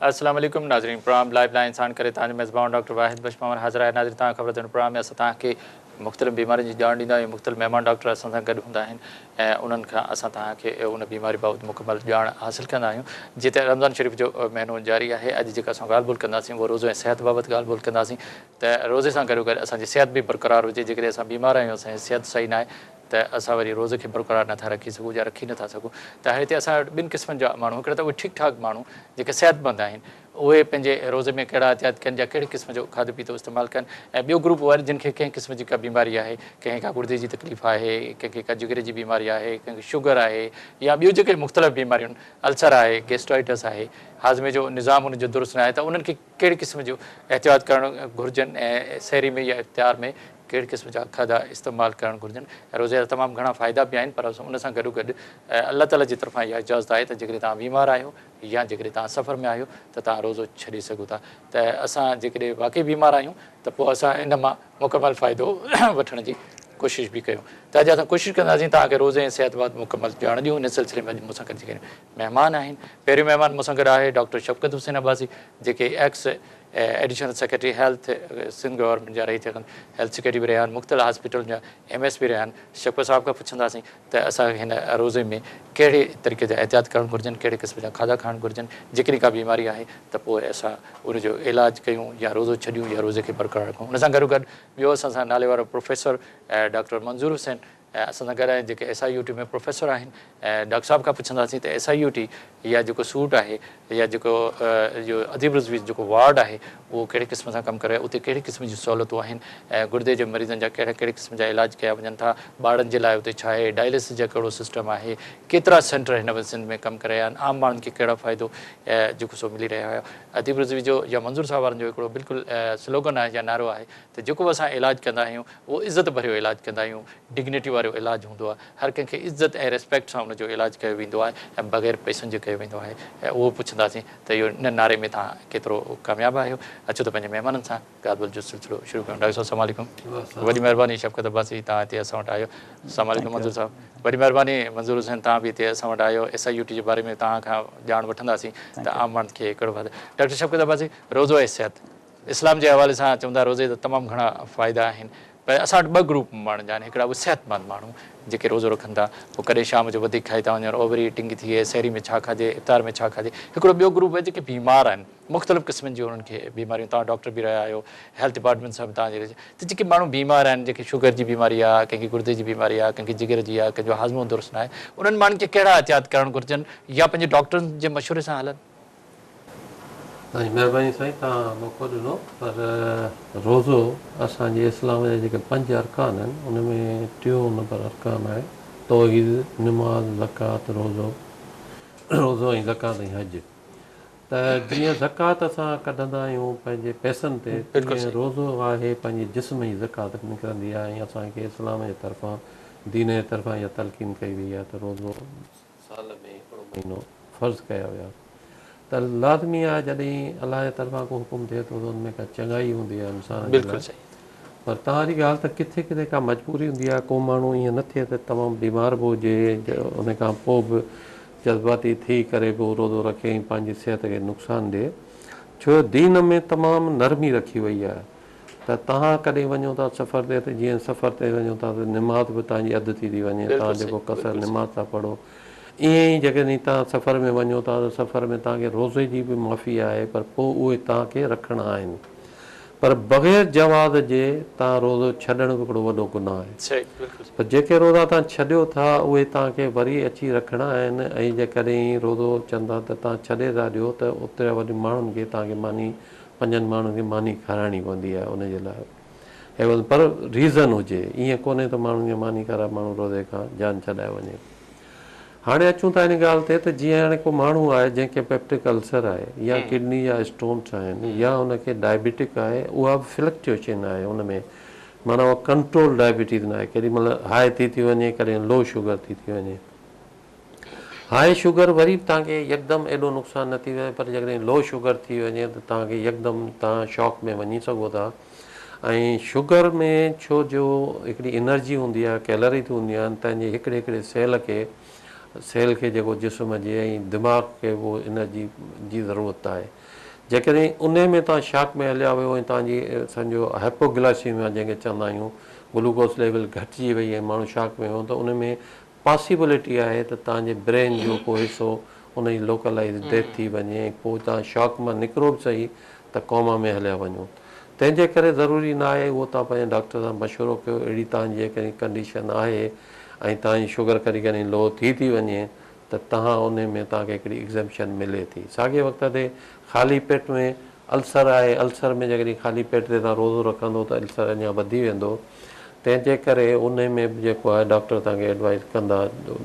السلام عليڪم ناظرين پروگرام لائيف لائين ساڻ ڪري توهان جو ميزبان ڊاڪٽر واحد بخش پنهور حاضر آهي ناظرين توهان خبر اٿو هن پروگرام ۾ اسان توهان کي مختلف بيمارين جي ڄاڻ ڏيندا آهيون مختلف مهمان ڊاڪٽر اسان سان گڏ هوندا آهن ۽ انهن کان اسان توهان کي ان بيماري بابت مڪمل ڄاڻ حاصل ڪندا آهيون جيئن ته رمضان شريف جو مهينو جاري آهي اڄ جيڪا اسان ڳالهه ٻولهه ڪنداسين اهو روزو ۽ صحت بابت ڳالهه ٻولهه ڪنداسين ته روزي سان گڏو گڏ اسان جي صحت به برقرار هجي جيڪڏهن اسان بيمار آهيون اسان جي صحت صحيح ناهي ته اسان وري روزي کي برقرار نٿا رکي سگهون يا رکي نٿا سگهون ته هاڻي هتي اسان وٽ ٻن قسمن جا ماڻهو هڪڙا ته اهي ٺيڪ ٺاڪ ماڻهو جيڪي صحتمند آهن اهي پنهنجي روزي ۾ ڪهڙا احتياط ڪن يا ڪهڙي قسم جو کاڌو پيتو استعمال ڪن ۽ ٻيو گروپ اهو آهي جن کي ڪنهن قسم جي ڪا بيماري آهي ڪنهن کي ڪا گردي جي تڪليف آهي ڪنهن کي ڪا جگري جي بيماري آهي ڪنهن کي شگر آهي يا ٻيون جيڪي مختلف بيماريون السر آهي گيسٽرائٽس آهي هاضمي جو نظام انهن جو درست نه آهي ته انهن کي ڪهڙي قسم جو احتياط ڪرڻ گهرجن ۽ سحري ۾ يا افطار ۾ ڪهڙي قسم جا کاڌا استعمال ڪرڻ گهرجن ۽ روزي جا تمام گهڻا فائدا به آهن پر ان سان گڏو گڏ الله تعالي جي طرفان اها اجازت آهي ته جيڪڏهن توهان بيمار آهيو يا جيڪڏهن توهان سفر ۾ آهيو ته توهان روزو ڇڏي سگهو ٿا ته اسان جيڪڏهن واقعي بيمار آهيون ته پوء اسان ان مان مڪمل فائدو وٺڻ جي ڪوشش به ڪيون ته اڄ اسان ڪوشش ڪنداسين توهان کي روزي ۽ صحت بابت مڪمل ڄاڻ ڏيون ان سلسلي ۾ اڄ مون سان گڏ جيڪي مهمان آهن. پهريون مهمان مون سان گڏ آهي ڊاڪٽر شفقت حسين عباسي جيڪي ex additional secretary health Sindh government جا رهي چڪا آهن، هيلٿ سيڪريٽري به رهيا آهن، مختلف هاسپيٽلن جا ايم ايس به رهيا آهن. شفقت صاحب کان پڇنداسين ته اسان کي هن روزي ۾ ڪهڙي طريقي جا احتياط ڪرڻ گهرجن، ڪهڙي قسم جا کاڌا کائڻ گهرجن، جيڪڏهن ڪا بيماري آهي ته پوء اسان ان جو علاج ڪيون يا روزو ڇڏيون يا روزي کي برقرار رکون. ان سان گڏوگڏ ٻيو اسان سان نالي وارو پروفيسر ڊاڪٽر منظور حسين اسان سان گڏ آهن جيڪي S I U T ۾ professor آهن ۽ ڊاڪٽر صاحب کان پڇنداسين ته ايس I U ٽي يا جيڪو سوٽ آهي يا جيڪو اهو اديب رضوي جيڪو وارڊ آهي اهو ڪهڙي قسم سان ڪم ڪري اتي ڪهڙي قسم جون سهولتون آهن ۽ گردي جي مريضن جا ڪهڙا ڪهڙي قسم جا علاج ڪيا وڃن ٿا ٻارڙن جي لاء اتي ڇا آهي ڊائلسس جا ڪهڙو سسٽم آهي ڪيترا سينٽر هن وقت سنڌ ۾ ڪم ڪري رهيا آهن عام ماڻهن کي ڪهڙا فائدو جيڪو سو ملي رهيو آهي اديب رضوي جو يا منظور صاحب وارن جو هڪڙو بلڪل سلوگن آهي يا نعرو آهي ته جيڪو به اسان علاج ڪندا آهيون اهو عزت ڀريو علاج ڪندا آهيون، ڊگنيٽي وارو علاج هوندو آهي، هر ڪنهن کي عزت ۽ ريسپيڪٽ سان ان جو علاج ڪيو ويندو آهي ۽ بغير پئسن جي ڪيو ويندو آهي ۽ اهو پڇنداسين ته اهو ان نعري ۾ توهان ڪيترو ڪامياب آهيو. اچو ته پنهنجي مهمانن سان ڳالهه ٻولهه جو سلسلو شروع ڪيون. ڊاڪٽر صاحب السلام عليڪم. وڏي مهرباني شفقت عباسي توهان هتي اسان وٽ آيو. السلام عليڪم منظور صاحب. وڏي مهرباني منظور حسين توهان به هتي اسان وٽ آيو. ايس I U ٽي جي باري ۾ توهان کان ڄاڻ وٺنداسين ته عام ماڻهن کي ڪهڙو فائدو. ڊاڪٽر شفقت عباسي روزو ۽ صحت اسلام جي حوالي سان چون ٿا روزي جا تمام گهڻا فائدا آهن پر اسان وٽ ٻه گروپ ماڻهن جا آهن هڪڙا اهي صحتمند ماڻهو جيڪي روزو رکن ٿا پوء ڪڏهن شام جو وڌيڪ کائي ٿا وڃن اوور ايٽنگ ٿئي سحري ۾ ڇا کاڌي افطار ۾ ڇا کاڌي هڪڙو ٻيو گروپ آهي جيڪي بيمار آهن مختلف قسمن جون انهن کي بيماريون توهان ڊاڪٽر به رهيا آهيو هيلٿ ڊپارٽمينٽ سان به توهان جي ته جيڪي ماڻهو بيمار آهن جيڪي شگر جي بيماري آهي ڪنهن کي گردي جي بيماري آهي ڪنهن کي جگر جي آهي ڪنهن جو هاضمو درست ناهي انهن ماڻهن کي ڪهڙا احتياط ڪرڻ گهرجن يا پنهنجي ڊاڪٽرن جي مشوري سان هلن. توهان جي مهرباني سائين توهان موقعو ڏنو پر روزو اسان جي اسلام جا جيڪي پنج ارڪان آهن ان ۾ ٽيون نمبر ارڪان آهي توحيد نماز زڪوات روزو روزو ۽ زڪوات ۽ حج ته جيئن زڪوات اسان ڪڍندا آهيون پنهنجي پئسن تي تيئن روزو آهي پنهنجي جسم جي زڪوات نڪرندي آهي ۽ اسان کي اسلام جي طرفان دين جي طرفان اها تلقين ڪئي وئي آهي ته روزو سال ۾ هڪڙو مهينو فرض ڪيا ويا ته لازمي آهي جڏهن الله جي طرفان ڪو حڪم ٿئي ٿو ته ان ۾ ڪا چڱائي هوندي آهي انسان جي لاء پر توهان جي ڳالهه ته ڪٿي ڪٿي ڪا مجبوري هوندي آهي ڪو ماڻهو ائين نه ٿئي ته تمام بيمار به هجي ان کان پوء به جذباتي ٿي ڪري به روزو رکي ۽ پنهنجي صحت کي نقصان ڏئي ڇو دين ۾ تمام نرمي رکي وئي آهي ته توهان ڪڏهن وڃو ٿا سفر تي ته جيئن سفر تي وڃو ٿا ته نماز به توهان جي اڌ ٿي ٿي وڃي توهان جيڪو قصر نماز ٿا پڙهو ائين ئي جيڪڏهن توهان سفر ۾ وڃو ٿا ته سفر ۾ توهان کي روزي جي به معافي آهي پر پوء اهي توهان کي رکڻا آهن پر بغير جواز جي توهان روزو ڇڏڻ به هڪڙو وڏو گناهه آهي پر جيڪي روزا توهان ڇڏيو ٿا اهي توهان کي وري اچي رکڻا آهن ۽ جيڪڏهن روزو چون ٿا ته توهان ڇڏي ٿا ڏيو ته اوترا وري ماڻهن کي توهان کي ماني پنجن ماڻهن کي ماني کارائڻي پوندي آهي ان جي لاء عيوض پر ريزن هجي ائين ڪونهي ته ماڻهن کي ماني کارائي ماڻهو روزي کان جان ڇڏائي وڃي. هاڻي اچون ٿا ان ڳالهه تي ته جيئن هاڻي ڪو ماڻهو آهي جنهن کي پيپٽڪ السر آهي يا ڪڊني جا اسٽونس آهن يا ان کي ڊائبيٽڪ آهي اها به فلڪچوئيشن آهي ان ۾ معنيٰ اها ڪنٽرول ڊائبيٽيز ناهي ڪيڏي مهل هاء ٿي ٿي وڃي ڪڏهن لو شگر ٿي ٿي وڃي. هاء شگر وري به توهان کي يڪدم ايڏو نقصان نه ٿي وڃي پر جيڪڏهن لو شگر ٿي وڃي ته توهان کي يڪدم توهان شاڪ ۾ وڃي سگهو ٿا ۽ شگر ۾ ڇو جو هڪڙي انرجي هوندي آهي ڪيلري هوندي آهن تنهن جي هڪڙي هڪڙي سيل کي سيل کي جيڪو جسم جي ۽ دماغ کي اهو انرجي جي ضرورت آهي. جيڪڏهن انهي ۾ توهان شاڪ ۾ هليا ويو ۽ توهان جي سمجهو هائپوگلائسيميا جنهن کي چوندا آهيون گلوڪوز ليول گهٽجي وئي ۽ ماڻهو شاڪ ۾ ويو ته ان ۾ پاسيبلٽي آهي ته توهان جي برين جو ڪو حصو ان جي لوڪلائيز ڊيٿ ٿي وڃي ۽ پوء توهان شاڪ مان نڪرو به سهي ته ڪوما ۾ هليا وڃو تنهن جي ڪري ضروري نه آهي اهو توهان پنهنجي ڊاڪٽر سان مشورو ڪيو اهڙي توهان جي جيڪڏهن ڪنڊيشن آهي ۽ توهان جي شگر ڪڏهن ڪڏهن لو ٿي ٿي وڃي ته توهان انهي ۾ توهان کي هڪڙي ايگزيمپشن ملي ٿي. ساڳئي وقت تي خالي پيٽ ۾ السر آهي، السر ۾ جيڪڏهن خالي پيٽ تي توهان روزو رکندو ته السر اڃا وڌي ويندو، تنهن جي ڪري انهي ۾ به جيڪو آهي ڊاڪٽر توهان کي ايڊوائيز ڪندا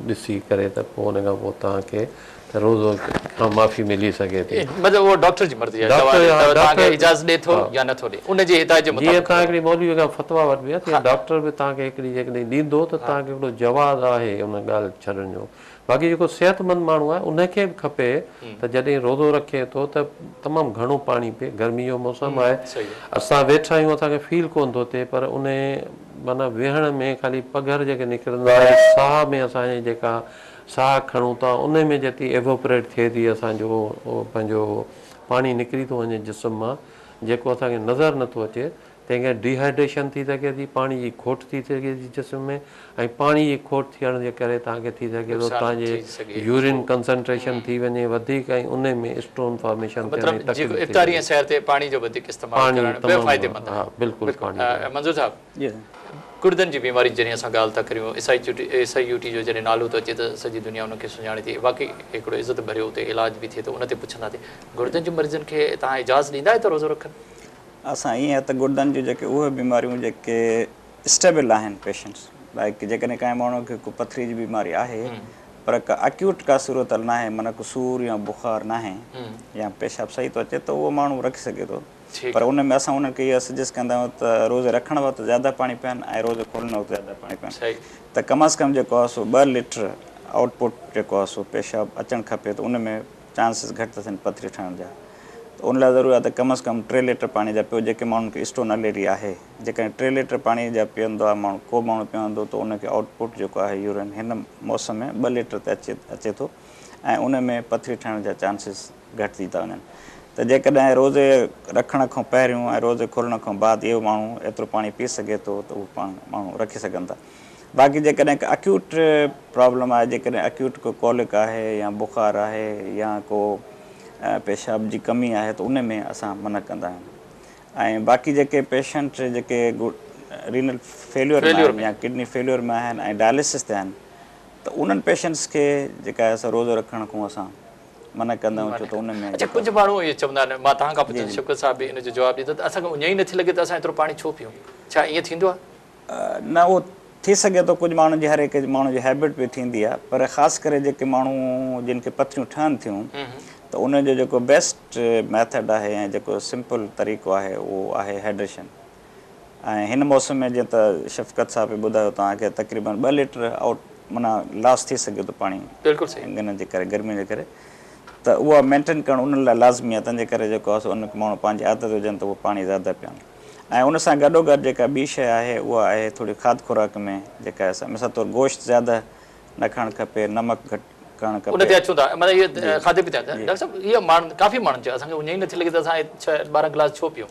ڏسي ڪري ته پوء ان کان پوء توهان کي ته روزو کان معافي ملي سگهي ٿي. مطلب اهو ڊاڪٽر جي مرضي آهي دوا ڏي ته توهان کي اجازت ڏي ٿو يا نه ٿو ڏي ان جي هدايت جي مطابق. جيئن توهان هڪڙي مولوي کان فتويٰ وٺبي آهي تيئن ڊاڪٽر به توهان کي هڪڙي جيڪڏهن ڏيندو ته توهان کي هڪڙو جواز آهي ان ڳالهه ڇڏڻ جو. باقي جيڪو صحت مند ماڻهو آهي ان کي به کپي ته جڏهن روزو رکي ٿو ته تمام گهڻو پاڻي پئي گرمي جو موسم آهي اسان ويٺا آهيون اسان کي فيل ڪونه ٿو ٿئي پر ان معنيٰ ويهڻ ۾ خالي پگهر جيڪي نڪرندا آهن ساهه ۾ اسان جي جيڪا ساهه کڻون ٿا ان ۾ جيتري ايوپريٽ ٿئي ٿي اسان جو پنهنجو پاڻي نڪري ٿو وڃي جسم مان جيڪو اسان کي نظر نٿو اچي تنهن ڪري ڊي هائيڊريشن ٿي سگهي ٿي، پاڻي جي کوٽ ٿي سگهي ٿي جسم ۾ ۽ پاڻي جي کوٽ ٿيڻ جي ڪري توهان کي ٿي سگهي ٿو توهان جي يورين ڪنسنٽريشن ٿي وڃي وڌيڪ ۽ انهي ۾ اسٽون فارميشن ٿيڻ جي تڪليف ٿي افطاري ۽ سحر تي پاڻي جو وڌيڪ استعمال ڪرڻ به فائديمند آهي. بلڪل پاڻي منظور صاحب گڙدن جي بيماري جي جڏهن اسان ڳالهه ٿا ڪريون S I S I U T جو جڏهن نالو ٿو اچي ته سڄي دنيا ان کي سڃاڻي ٿي واقعي هڪڙو عزت ڀريو اتي علاج به ٿئي ٿو ان تي پڇنداسين گڙدن جي مريضن کي توهان اجازت ڏيندا آهيو ته روزو رکن؟ اسان ائين آهي ته گڙدن جون جيڪي اهي بيماريون جيڪي اسٽيبل آهن پيشنٽس لائيڪ جيڪڏهن ڪنهن ماڻهو کي ڪو پٿري جي بيماري آهي پر ڪا اڪيوٽ ڪا صورت ناهي معنيٰ ڪو سور يا بخار ناهي يا پيشاب صحيح ٿو اچي ته اهو ماڻهو رکي سگهي ٿو پر ان ۾ اسان انهن کي اها سجيسٽ ڪندا آهيون ته روزي رکڻ وقت زياده پاڻي پيئن ۽ روزي کولڻ وقت زياده پاڻي پيئن ته ڪم از ڪم جيڪو آهي سو 2 ليٽر آئوٽ پٽ جيڪو آهي سو پيشاب اچڻ کپي ته ان ۾ چانسز گهٽ ٿا ٿين پٿري ٺهڻ جا ته ان لاء ضروري آهي ته ڪم از ڪم 3 ليٽر پاڻي جا پيو جيڪي ماڻهن کي اسٽون الريڊي آهي جيڪڏهن 3 ليٽر پاڻي جا پيئندو آهي ماڻهو ڪو ماڻهو پيئندو ته ان کي آئوٽ پٽ جيڪو آهي يورين هن موسم ۾ 2 ليٽر تي اچي اچي ٿو ۽ ان ۾ پٿري ٺهڻ جا چانسز گهٽ ٿي ٿا وڃن ته جيڪڏهن روزي رکڻ کان پهريون ۽ روزي کولڻ کان بعد اهو ماڻهو ايترو پاڻي پي سگهي ٿو ته اهو پاڻ ماڻهو رکي سگهن ٿا باقي جيڪڏهن ڪا اڪيوٽ پرابلم آهي جيڪڏهن اڪيوٽ ڪو ڪولڪ آهي يا بخار آهي يا ڪو پيشاب جي ڪمي آهي ته ان ۾ اسان منع ڪندا آهيون ۽ باقي جيڪي پيشنٽ جيڪي رينل فيليور ۾ آهن يا ڪڊني فيليور ۾ آهن ۽ ڊائلسس تي آهن ته انهن پيشنٽس کي جيڪا آهي سا روزو رکڻ کان اسان منع ڪندا آهيون ڇو ته ان ۾ اڇا ڪجهه ماڻهو اهي چوندا آهن مان توهان کان پڇندس شوڪت صاحب به ان جو جواب ڏيندو ته اسان کي اڃ ئي نٿي لڳي ته اسان ايترو پاڻي ڇو پيئون ڇا ائين ٿيندو آهي؟ نه اهو ٿي سگهي ٿو ڪجهه ماڻهن جي هر هڪ ماڻهو جي هيبٽ به ٿيندي آهي پر خاص ڪري جيڪي ماڻهو جن کي پٿريون ٺهن ٿيون ته انهن جو جيڪو بيسٽ ميٿڊ آهي ۽ جيڪو سمپل طريقو آهي اهو آهي هائڊريشن ۽ هن موسم ۾ جيئن ته شفقت صاحب به ٻڌايو توهان کي تقريبن 2 ليٽر آئوٽ معنيٰ لاس ٿي سگهي ٿو پاڻي بلڪل صحيح ان جي ڪري گرمي جي ڪري ته اها مينٽين ڪرڻ انهن لاء لازمي آهي تنهن جي ڪري جيڪو آهي سو ان ماڻهو پنهنجي عادت هجن ته اهو پاڻي زياده پيئن ۽ ان سان گڏوگڏ جيڪا ٻي شيء آهي اها آهي ٿوري کاڌ خوراڪ ۾ جيڪا آهي سا مثال طور گوشت زياده نه کائڻ کپي، نمڪ گهٽ ڪرڻ کپي. ان تي اچون ٿا معنيٰ اهي کاڌي پيتي ڊاڪٽر صاحب اها ماڻهن ڪافي ماڻهن چيو اسان کي اڃ ئي نٿي لڳي ته اسان اهي ڇهه 12 گلاس ڇو پيئون.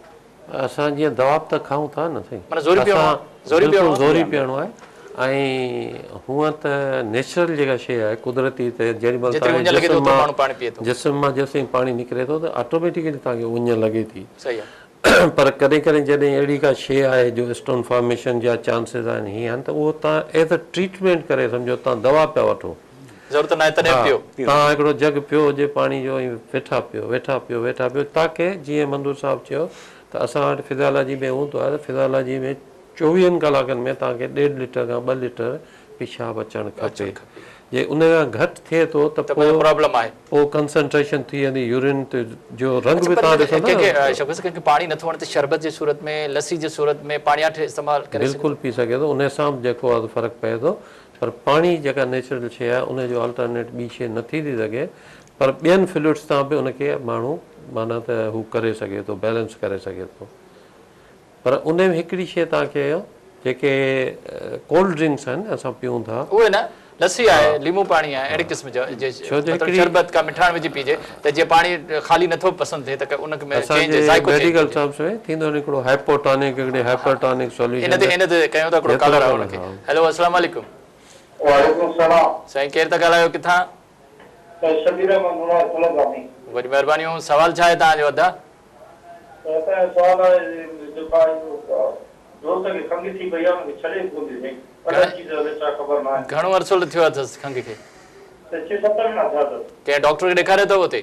اسان جيئن دوا به ته کائون ٿا نه سائين. معنيٰ زوري پيئڻو آهي زوري پيئڻو آهي. بلڪل زوري پيئڻو آهي ۽ هونئن ته نيچرل جيڪا شيء آهي قدرتي ته جيڏي مهل جيتري اڃ لڳي ٿي اوترو ماڻهو پاڻي پيئي ٿو. جسم مان جيسين پاڻي نڪري ٿو ته آٽوميٽيڪلي توهان کي اڃ لڳي ٿي. صحيح آهي. پر ڪڏهن ڪڏهن جڏهن اهڙي ڪا شيء آهي جو اسٽون فارميشن جا چانسز آهن هي آهن ته اهو توهان ايز ا ٽريٽمينٽ ڪري سمجهو توهان دوا پيا وٺو. ضرورت ناهي تڏهن به پيئو. توهان هڪڙو جڳ پيو هجي پاڻي جو ۽ ويٺا پيو ويٺا پيو ويٺا پيو تاڪه جيئن منظور صاحب چيو ته اسان وٽ فزيالاجي ۾ هوندو آهي ته فزيالاجي ۾ چوويهن ڪلاڪن ۾ توهان کي ڏيڍ ليٽر کان 2 ليٽر پيشاب اچڻ کپي جي ان کان گهٽ ٿئي ٿو ته پوء پرابلم آهي. پوء ڪنسنٽريشن ٿي ويندي يورين جو رنگ به توهان ڏسندا ڪنهن کي شوڪت ڪنهن کي پاڻي نٿو وڻي ته شربت جي صورت ۾ لسي جي صورت ۾ پاڻياٺ استعمال ڪري سگهي ٿو. بلڪل پي سگهي ٿو ان سان به جيڪو آهي فرق پئي ٿو پر پاڻي جيڪا نيچرل شيء آهي ان جو آلٽرنيٽ ٻي شيء نٿي ٿي سگهي پر ٻين فلوئڊس تان به ان کي ماڻهو معنيٰ ته هو ڪري سگهي ٿو بيلنس ڪري سگهي ٿو. پر انهي ۾ هڪڙي شيء توهان کي جيڪي ڪولڊ ڊرنڪس آهن اسان پيئون ٿا اهي نه. لسي آهي ليمو پاڻي آهي اهڙي قسم جو جي ڇو جو مطلب هڪڙي شربت ڪا مٺاڻ وجهي پيجي ته جيئن پاڻي خالي نٿو پسند ٿئي ته ان ۾ اسان چينج جي ذائقو چينج ميڊيڪل ٿجي. ٽرمس ۾ ٿيندو آهي هڪڙو هائپوٽانڪ هڪڙي هائپرٽانڪ ان سوليوشن تي ان تي ڪيون ٿا هڪڙو جيترو ڪالر آهي ڪري ان کي ها. هيلو السلام عليڪم. وعليڪم السلام. سائين ڪير ٿا ڳالهايو ڪٿان؟ سائين شبير احمد نونار ڦلگامي. وڏي مهربانيون سوال ڇا آهي توهان جو ادا؟ ته اسان جو سوال آهي جيڪا اهو دوست کي کنگهه ٿي پئي آهي ان کي ڇڏي به ڪونه ٿي سائين ڪڏهن ٿي ٿو هلي ڇا خبر ناهي. گهڻو عرصو ٿيو اٿس کنگهه کي؟ ته ڇهه ست مهينا ٿيا اٿس. ڪنهن ڊاڪٽر کي ڏيکاريو اٿو اتي؟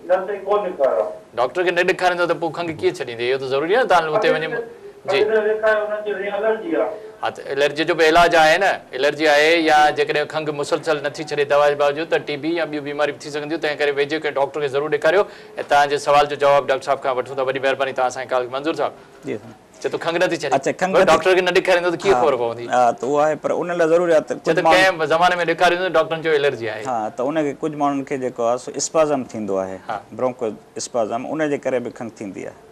نه سائين ڪونه ڏيکاريو آهي. ڊاڪٽر کي نه ڏيکاريندو ته پوء کنگهه ڪيئن ڇڏيندي اهو ته ضروري آهي نه توهان اتي وڃي جي. کنگهه ته ڏيکاريو انهن چيو سائين الرجي آهي. ها ته الرجي جو به علاج آهي نه الرجي آهي يا جيڪڏهن کنگهه مسلسل نٿي ڇڏي دوا جي باوجود ته ٽي بي يا ٻيون بيماريون به ٿي سگهن ٿيون تنهن ڪري ويجهي ڪنهن ڊاڪٽر کي ضرور ڏيکاريو ۽ توهان جي سوال جو جواب ڊاڪٽر صاحب کان وٺون ٿا وڏي مهرباني توهان سان ڪال منظور صاحب جي سائين. چي ٿو کنگهه نٿي ڇڏي اچا کنگهه پر نٿي ڊاڪٽر کي نه ڏيکاريندو ته ڪيئن ها خبر پوندي ها ته اهو آهي پر ان لاء ضروري آهي ته چي ڪجهه ته ماڻهو ڪنهن زماني ۾ ڏيکاريندو ڊاڪٽرن چيو الرجي آهي ها ته ان کي ڪجهه ماڻهن کي جيڪو آهي سو اسپازم ٿيندو آهي ها. برونڪو اسپازم ان جي ڪري به کنگهه ٿيندي آهي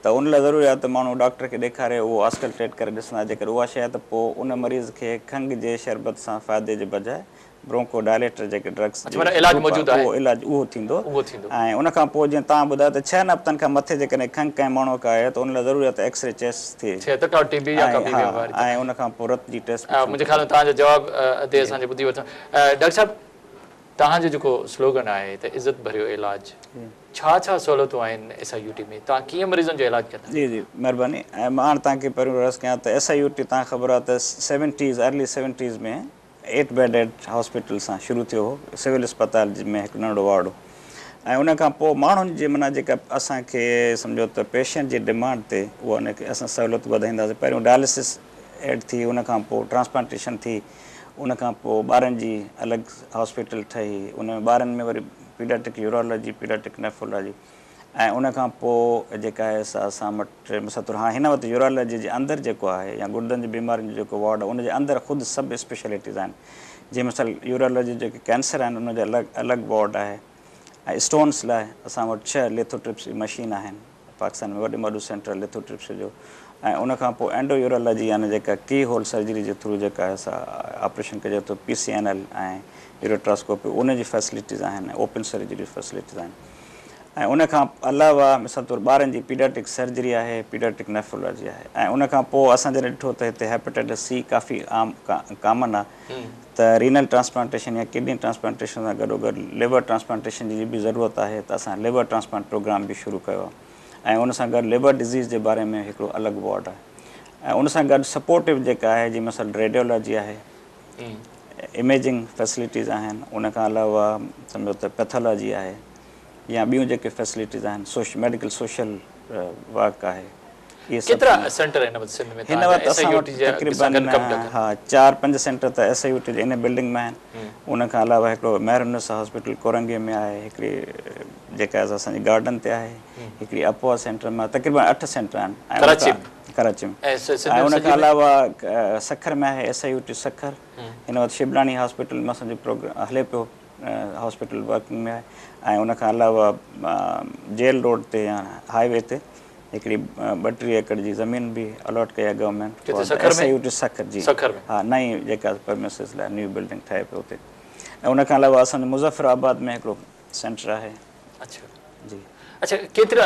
ته ان لاء ضروري آهي ته ماڻهو ڊاڪٽر کي ڏيکاري اهو آسڪلٽيٽ ڪري ڏسندا جيڪڏهن اها شيء آهي ته پوء ان مريض کي کنگهه جي شربت سان فائدي جي بجاء برونڪو ڊائليٽر جيڪي ڊرگس اڇا معنيٰ علاج موجود آهي اهو علاج اهو ٿيندو اهو ٿيندو ۽ ان کان پوء جيئن توهان ٻڌايو ته ڇهن هفتن کان مٿي جيڪڏهن کنگهه ڪنهن ماڻهوء کي آهي ته ان لاء ضروري آهي ته ايڪس ري چيسٽ ٿئي ٿئي ته ڪا ٽي بي يا ڪا ٻي بيماري ته ۽ ان کان پوء رت جي ٽيسٽ به منهنجي خيال ۾ توهان جو جواب تي اسان جي ٻڌي ورتو ڊاڪٽر صاحب توهان جو جيڪو سلوگن آهي ته عزت ڀريو علاج ڇا ڇا سهولتون آهن ايس I U ٽي ۾ توهان ڪيئن مريضن جو علاج ڪندا آهيو؟ جي جي مهرباني ۽ مان هاڻ توهان کي پهريون عرض ڪيان ته ايس I U ٽي توهان کي خبر آهي ته seventies early seventies ۾ eight bedded hospital سان شروع ٿيو هو سول اسپتال ۾ هڪ ننڍڙو وارڊ هو ۽ ان کان پوء ماڻهن جي معنيٰ جيڪا اسان کي سمجهو ته پيشنٽ جي ڊمانڊ تي اها ان کي اسان سهولت وڌائينداسين پهريون ڊائلسس ايڊ ٿي ان کان پوء ٽرانسپلانٽيشن ٿي ان کان پوء ٻارن جي الڳ هاسپيٽل ٺهي ان ۾ ٻارن ۾ وري پيڊاٽرڪ يورولاجي پيڊاٽرڪ نيفرولاجي ۽ ان کان پوء جيڪا آهي سا اسان وٽ مثال طور هاڻ هن وقت يورالاجي جي اندر جيڪو آهي يا گردن جي بيمارين جو جيڪو وارڊ آهي ان جي اندر خود سب اسپيشلٽيز آهن جيئن مثال يورالاجي جيڪي ڪينسر آهن ان جو الڳ الڳ وارڊ آهي ۽ اسٽونس لاء اسان وٽ ڇهه ليٿوٽرپسي مشين آهن پاڪستان ۾ وڏي ۾ وڏو سينٽر آهي ليٿوٽرپسي جو ۽ ان کان پوء اينڊو يورالاجي يعني جيڪا ڪي هول سرجري جي ٿرو جيڪا آهي سا آپريشن ڪجي ٿو پي سي اين ايل ۽ يوريٽراسڪوپي ان جي فيسلٽيز آهن ۽ اوپن سرجري جي فيسلٽيز آهن ۽ ان کان علاوه مثال طور ٻارن جي پيڊياٽرڪ سرجري آهي، پيڊياٽرڪ نيفرولاجي آهي ۽ ان کان پوء اسان جڏهن ڏٺو ته هتي هيپاٽائٽس سي ڪافي عام ڪامن آهي ته رينل ٽرانسپلانٽيشن يا ڪڊني ٽرانسپلانٽيشن سان گڏوگڏ ليور ٽرانسپلانٽيشن جي به ضرورت آهي ته اسان ليور ٽرانسپلانٽ پروگرام به شروع ڪيو آهي ۽ ان سان گڏ ليور ڊزيز جي باري ۾ هڪڙو الڳ وارڊ آهي ۽ ان سان گڏ سپورٽو جيڪا آهي جيئن مثال ريڊيولاجي آهي اميجنگ فيسلٽيز آهن ان کان علاوه سمجهو ته پيٿالاجي آهي يا ٻيون جيڪي فيسلٽيز آهن سوش ميڊيڪل سوشل ورڪ آهي اهي سڀ ڪيترا سينٽر هن وقت سنڌ ۾ هن وقت اسان وٽ تقريبن ها چار پنج سينٽر ته ايس I U ٽي جي ان بلڊنگ ۾ آهن ان کان علاوه هڪڙو مهرالنساء هاسپيٽل ڪورنگي ۾ آهي هڪڙي جيڪا اسان جي گارڊن تي آهي هڪڙي اپوا سينٽر ۾ تقريبن اٺ سينٽر آهن ڪراچي ۾ ڪراچي ۾ ۽ ان کان علاوه سکر ۾ آهي ايس I U ٽي سکر هن وقت شبلاڻي هاسپيٽل ۾ اسان جو پروگرام هلي پيو هاسپيٽل ورڪنگ ۾ آهي ۽ ان کان علاوه جيل روڊ تي يا هاء وي تي هڪڙي 32 ايڪڙ جي زمين به الاٽ ڪئي آهي government S I U T Sukkur جي ها نئين جيڪا پرمسز لاء نيو بلڊنگ ٺهي پيو اتي ۽ ان کان علاوه اسان جو مظفر آباد ۾ هڪڙو سينٽر آهي. اڇا جي. اڇا ڪيترا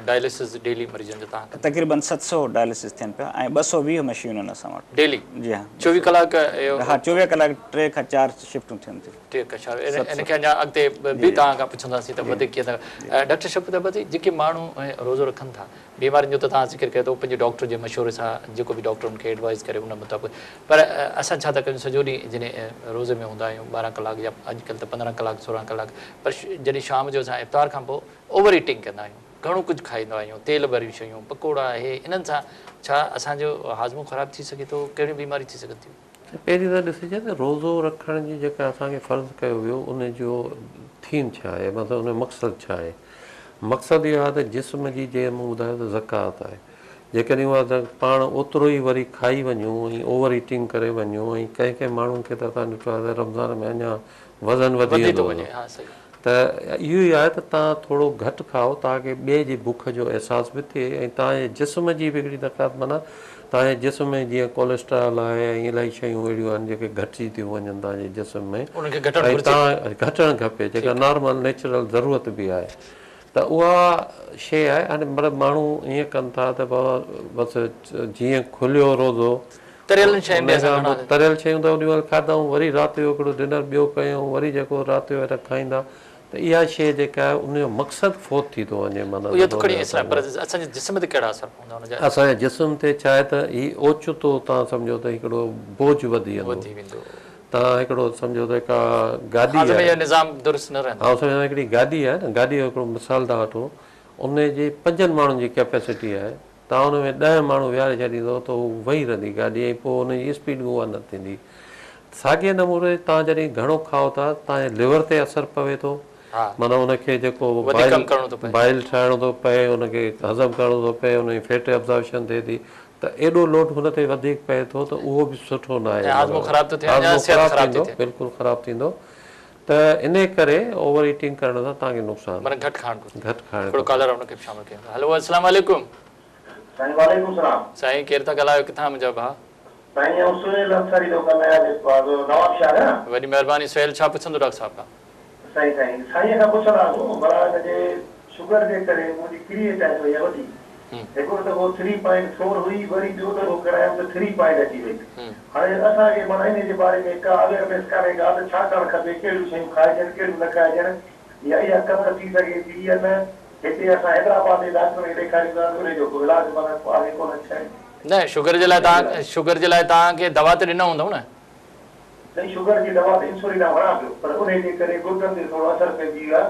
ڊائلسز ڊيلي مريضن جو توهان ڪندا؟ تقريبن 700 ڊائلسز ٿين پيا ۽ 220 مشينون آهن اسان وٽ. ڊيلي؟ جي ها. 24 ڪلاڪ اهو؟ ها 24 ڪلاڪ ٽي کان چار شفٽون ٿين ٿيون. ٽي کان چار ان کي اڃا اڳتي به توهان کان پڇنداسين ته وڌيڪ ڪيئن ٿا ڊاڪٽر شفقت عباسي جيڪي ماڻهو روزو رکن ٿا بيمارين جو ته توهان ذڪر ڪيو ته هو پنهنجي ڊاڪٽر جي مشوري سان جيڪو به ڊاڪٽر ان کي ايڊوائيز ڪري ان مطابق پر اسان ڇا ٿا ڪيون سڄو ڏينهن جڏهن روزي ۾ هوندا آهيون 12 ڪلاڪ يا اڄڪلهه ته 15 ڪلاڪ 16 ڪلاڪ پر جڏهن شام جو اسان افطار کان پوء اوور ايٽنگ ڪندا آهيون گهڻو ڪجهه کائيندا آهيون تيل ڀريون شيون پڪوڙا اهي انهن سان ڇا اسان جو هاضمو خراب ٿي سگهي ٿو ڪهڙيون بيماريون ٿي سگهن ٿيون؟ پهرين ته ڏسجي ته روزو رکڻ جي جيڪا اسان کي فرض ڪيو ويو ان جو ٿيم ڇا آهي مطلب ان جو مقصد ڇا آهي مقصد اهو آهي ته جسم جي جيئن مون ٻڌايو ته زڪوات آهي جيڪڏهن اها پاڻ اوترو ئي وري کائي وڃون ۽ اوور ايٽنگ ڪري وڃون ۽ ڪنهن ڪنهن ماڻهن کي ته اسان ڏٺو آهي ته رمضان ۾ اڃا وزن وڌي ويندو آهي ته اهو ئي آهي ته توهان ٿورو گهٽ کائو تاڪه ٻئي جي بک جو احساس به ٿئي ۽ توهان جي جسم جي به هڪڙي زڪوات معنيٰ توهان جي جسم ۾ جيئن ڪوليسٽرال آهي ۽ الاهي شيون اهڙيون آهن جيڪي گهٽجي ٿيون وڃن توهان جي جسم ۾ انهن کي گهٽڻ ۽ گهرجي. توهان گهٽڻ کپي جيڪا نارمل نيچرل ضرورت به آهي ته اها شيء آهي هاڻي مطلب ماڻهو ائين ڪن ٿا ته بابا بس جيئن کليو روزو تريل شين ڏي ان اسان کان گهڻا پوء تريل شيون ته اوڏي مهل کاڌائون وري رات جو هڪڙو ڊنر ٻيو ڪيائون وري جيڪو رات جو ويٺا کائيندا ته اها شيء جيڪا آهي ان جو مقصد فوت ٿي ٿو وڃي معنيٰ اهو ته کڻي اسلام پر اسان جي جسم تي ڪهڙا اثر پوندا ان جا؟ اسان جي جسم تي ڇا آهي ته هي اوچتو توهان سمجهو ته هڪڙو بوجه وڌي ويندو توهان هڪڙو سمجهو ته ڪا گاڏي هاضمي آهي جو نظام درست نه رهندو. آئون سمجهان ٿو هڪڙي گاڏي آهي نه گاڏي جو هڪڙو مثال ٿا وٺون ان جي پنجن ماڻهن جي ڪيپيسٽي آهي توهان ان ۾ ڏهه ماڻهو ويهاري ڇڏيندو ته هو ويهي رهندي گاڏي ۽ پوء ان جي اسپيڊ به اها نه ٿيندي. ساڳئي نموني توهان جڏهن گهڻو کائو ٿا توهان جي ليور تي اثر پوي ٿو معنيٰ ان کي جيڪو وڌيڪ ڪم ڪرڻو ٿو پئي. بائل ٺاهڻو ٿو پئي ان کي هضم ڪرڻو ٿو پئي ان جي فيٽ ابزارپشن ٿئي ٿي ته ايڏو لوڊ هن تي وڌيڪ پئي ٿو ته اهو به سٺو ناهي ۽ هاضمو خراب ٿو ٿئي يا هاضمو صحت خراب خراب ٿي ٿيندو ٿئي. بلڪل خراب ٿيندو ته انهي ڪري اوور ايٽنگ ڪرڻ سان توهان کي نقصان. معنيٰ گهٽ کائڻ گهرجي. گهٽ کائڻ هڪڙو کپي. ڪالر آهي ان کي به شامل ڪيون ٿا. هلو السلام عليڪم. سائين وعليڪم السلام. سائين ڪير ٿا ڳالهايو ڪٿان منهنجا ڀاء. سائين آئون سهيل انصاري ٿو ڳالهايان جيڪو آ سو نواب شاهه کان. وڏي مهرباني سهيل ڇا پڇندو ڊاڪٽر صاحب کان. سائين سائين سائين کان پڇندا هو ڀلا هن جي شگر جي ڪري منهنجي ڪريئيٽائن وئي آهي وڌي هڪڙو دفعو ٿري پوائنٽ فور هئي وري ٻيو دفعو ڪرايم ته ٿري پوائنٽ اچي وئي هاڻي اسان کي معنيٰ انهي جي باري ۾ ڪا اويئرنيس ڪانهي ڪا ته ڇا ڪرڻ کپي ڪهڙيون شيون کائجن ڪهڙيون نه کائجن يا اها ڪمر ٿي سگهي ٿي يا نه هتي اسان حيدرآباد جي ڊاڪٽرن کي ڏيکاريون ٿا ته انهي جو ڪو علاج معنيٰ ڪو آهي ڪونه ڇا نه شگر جي لاء توهان شگر جي لاء توهان کي دوا ته ڏنو هوندو نه. سائين شگر جي دوا ته انسولين آئون هڻان پيو پر انهي جي ڪري گردن تي ٿورو اثر پئجي ويو آهي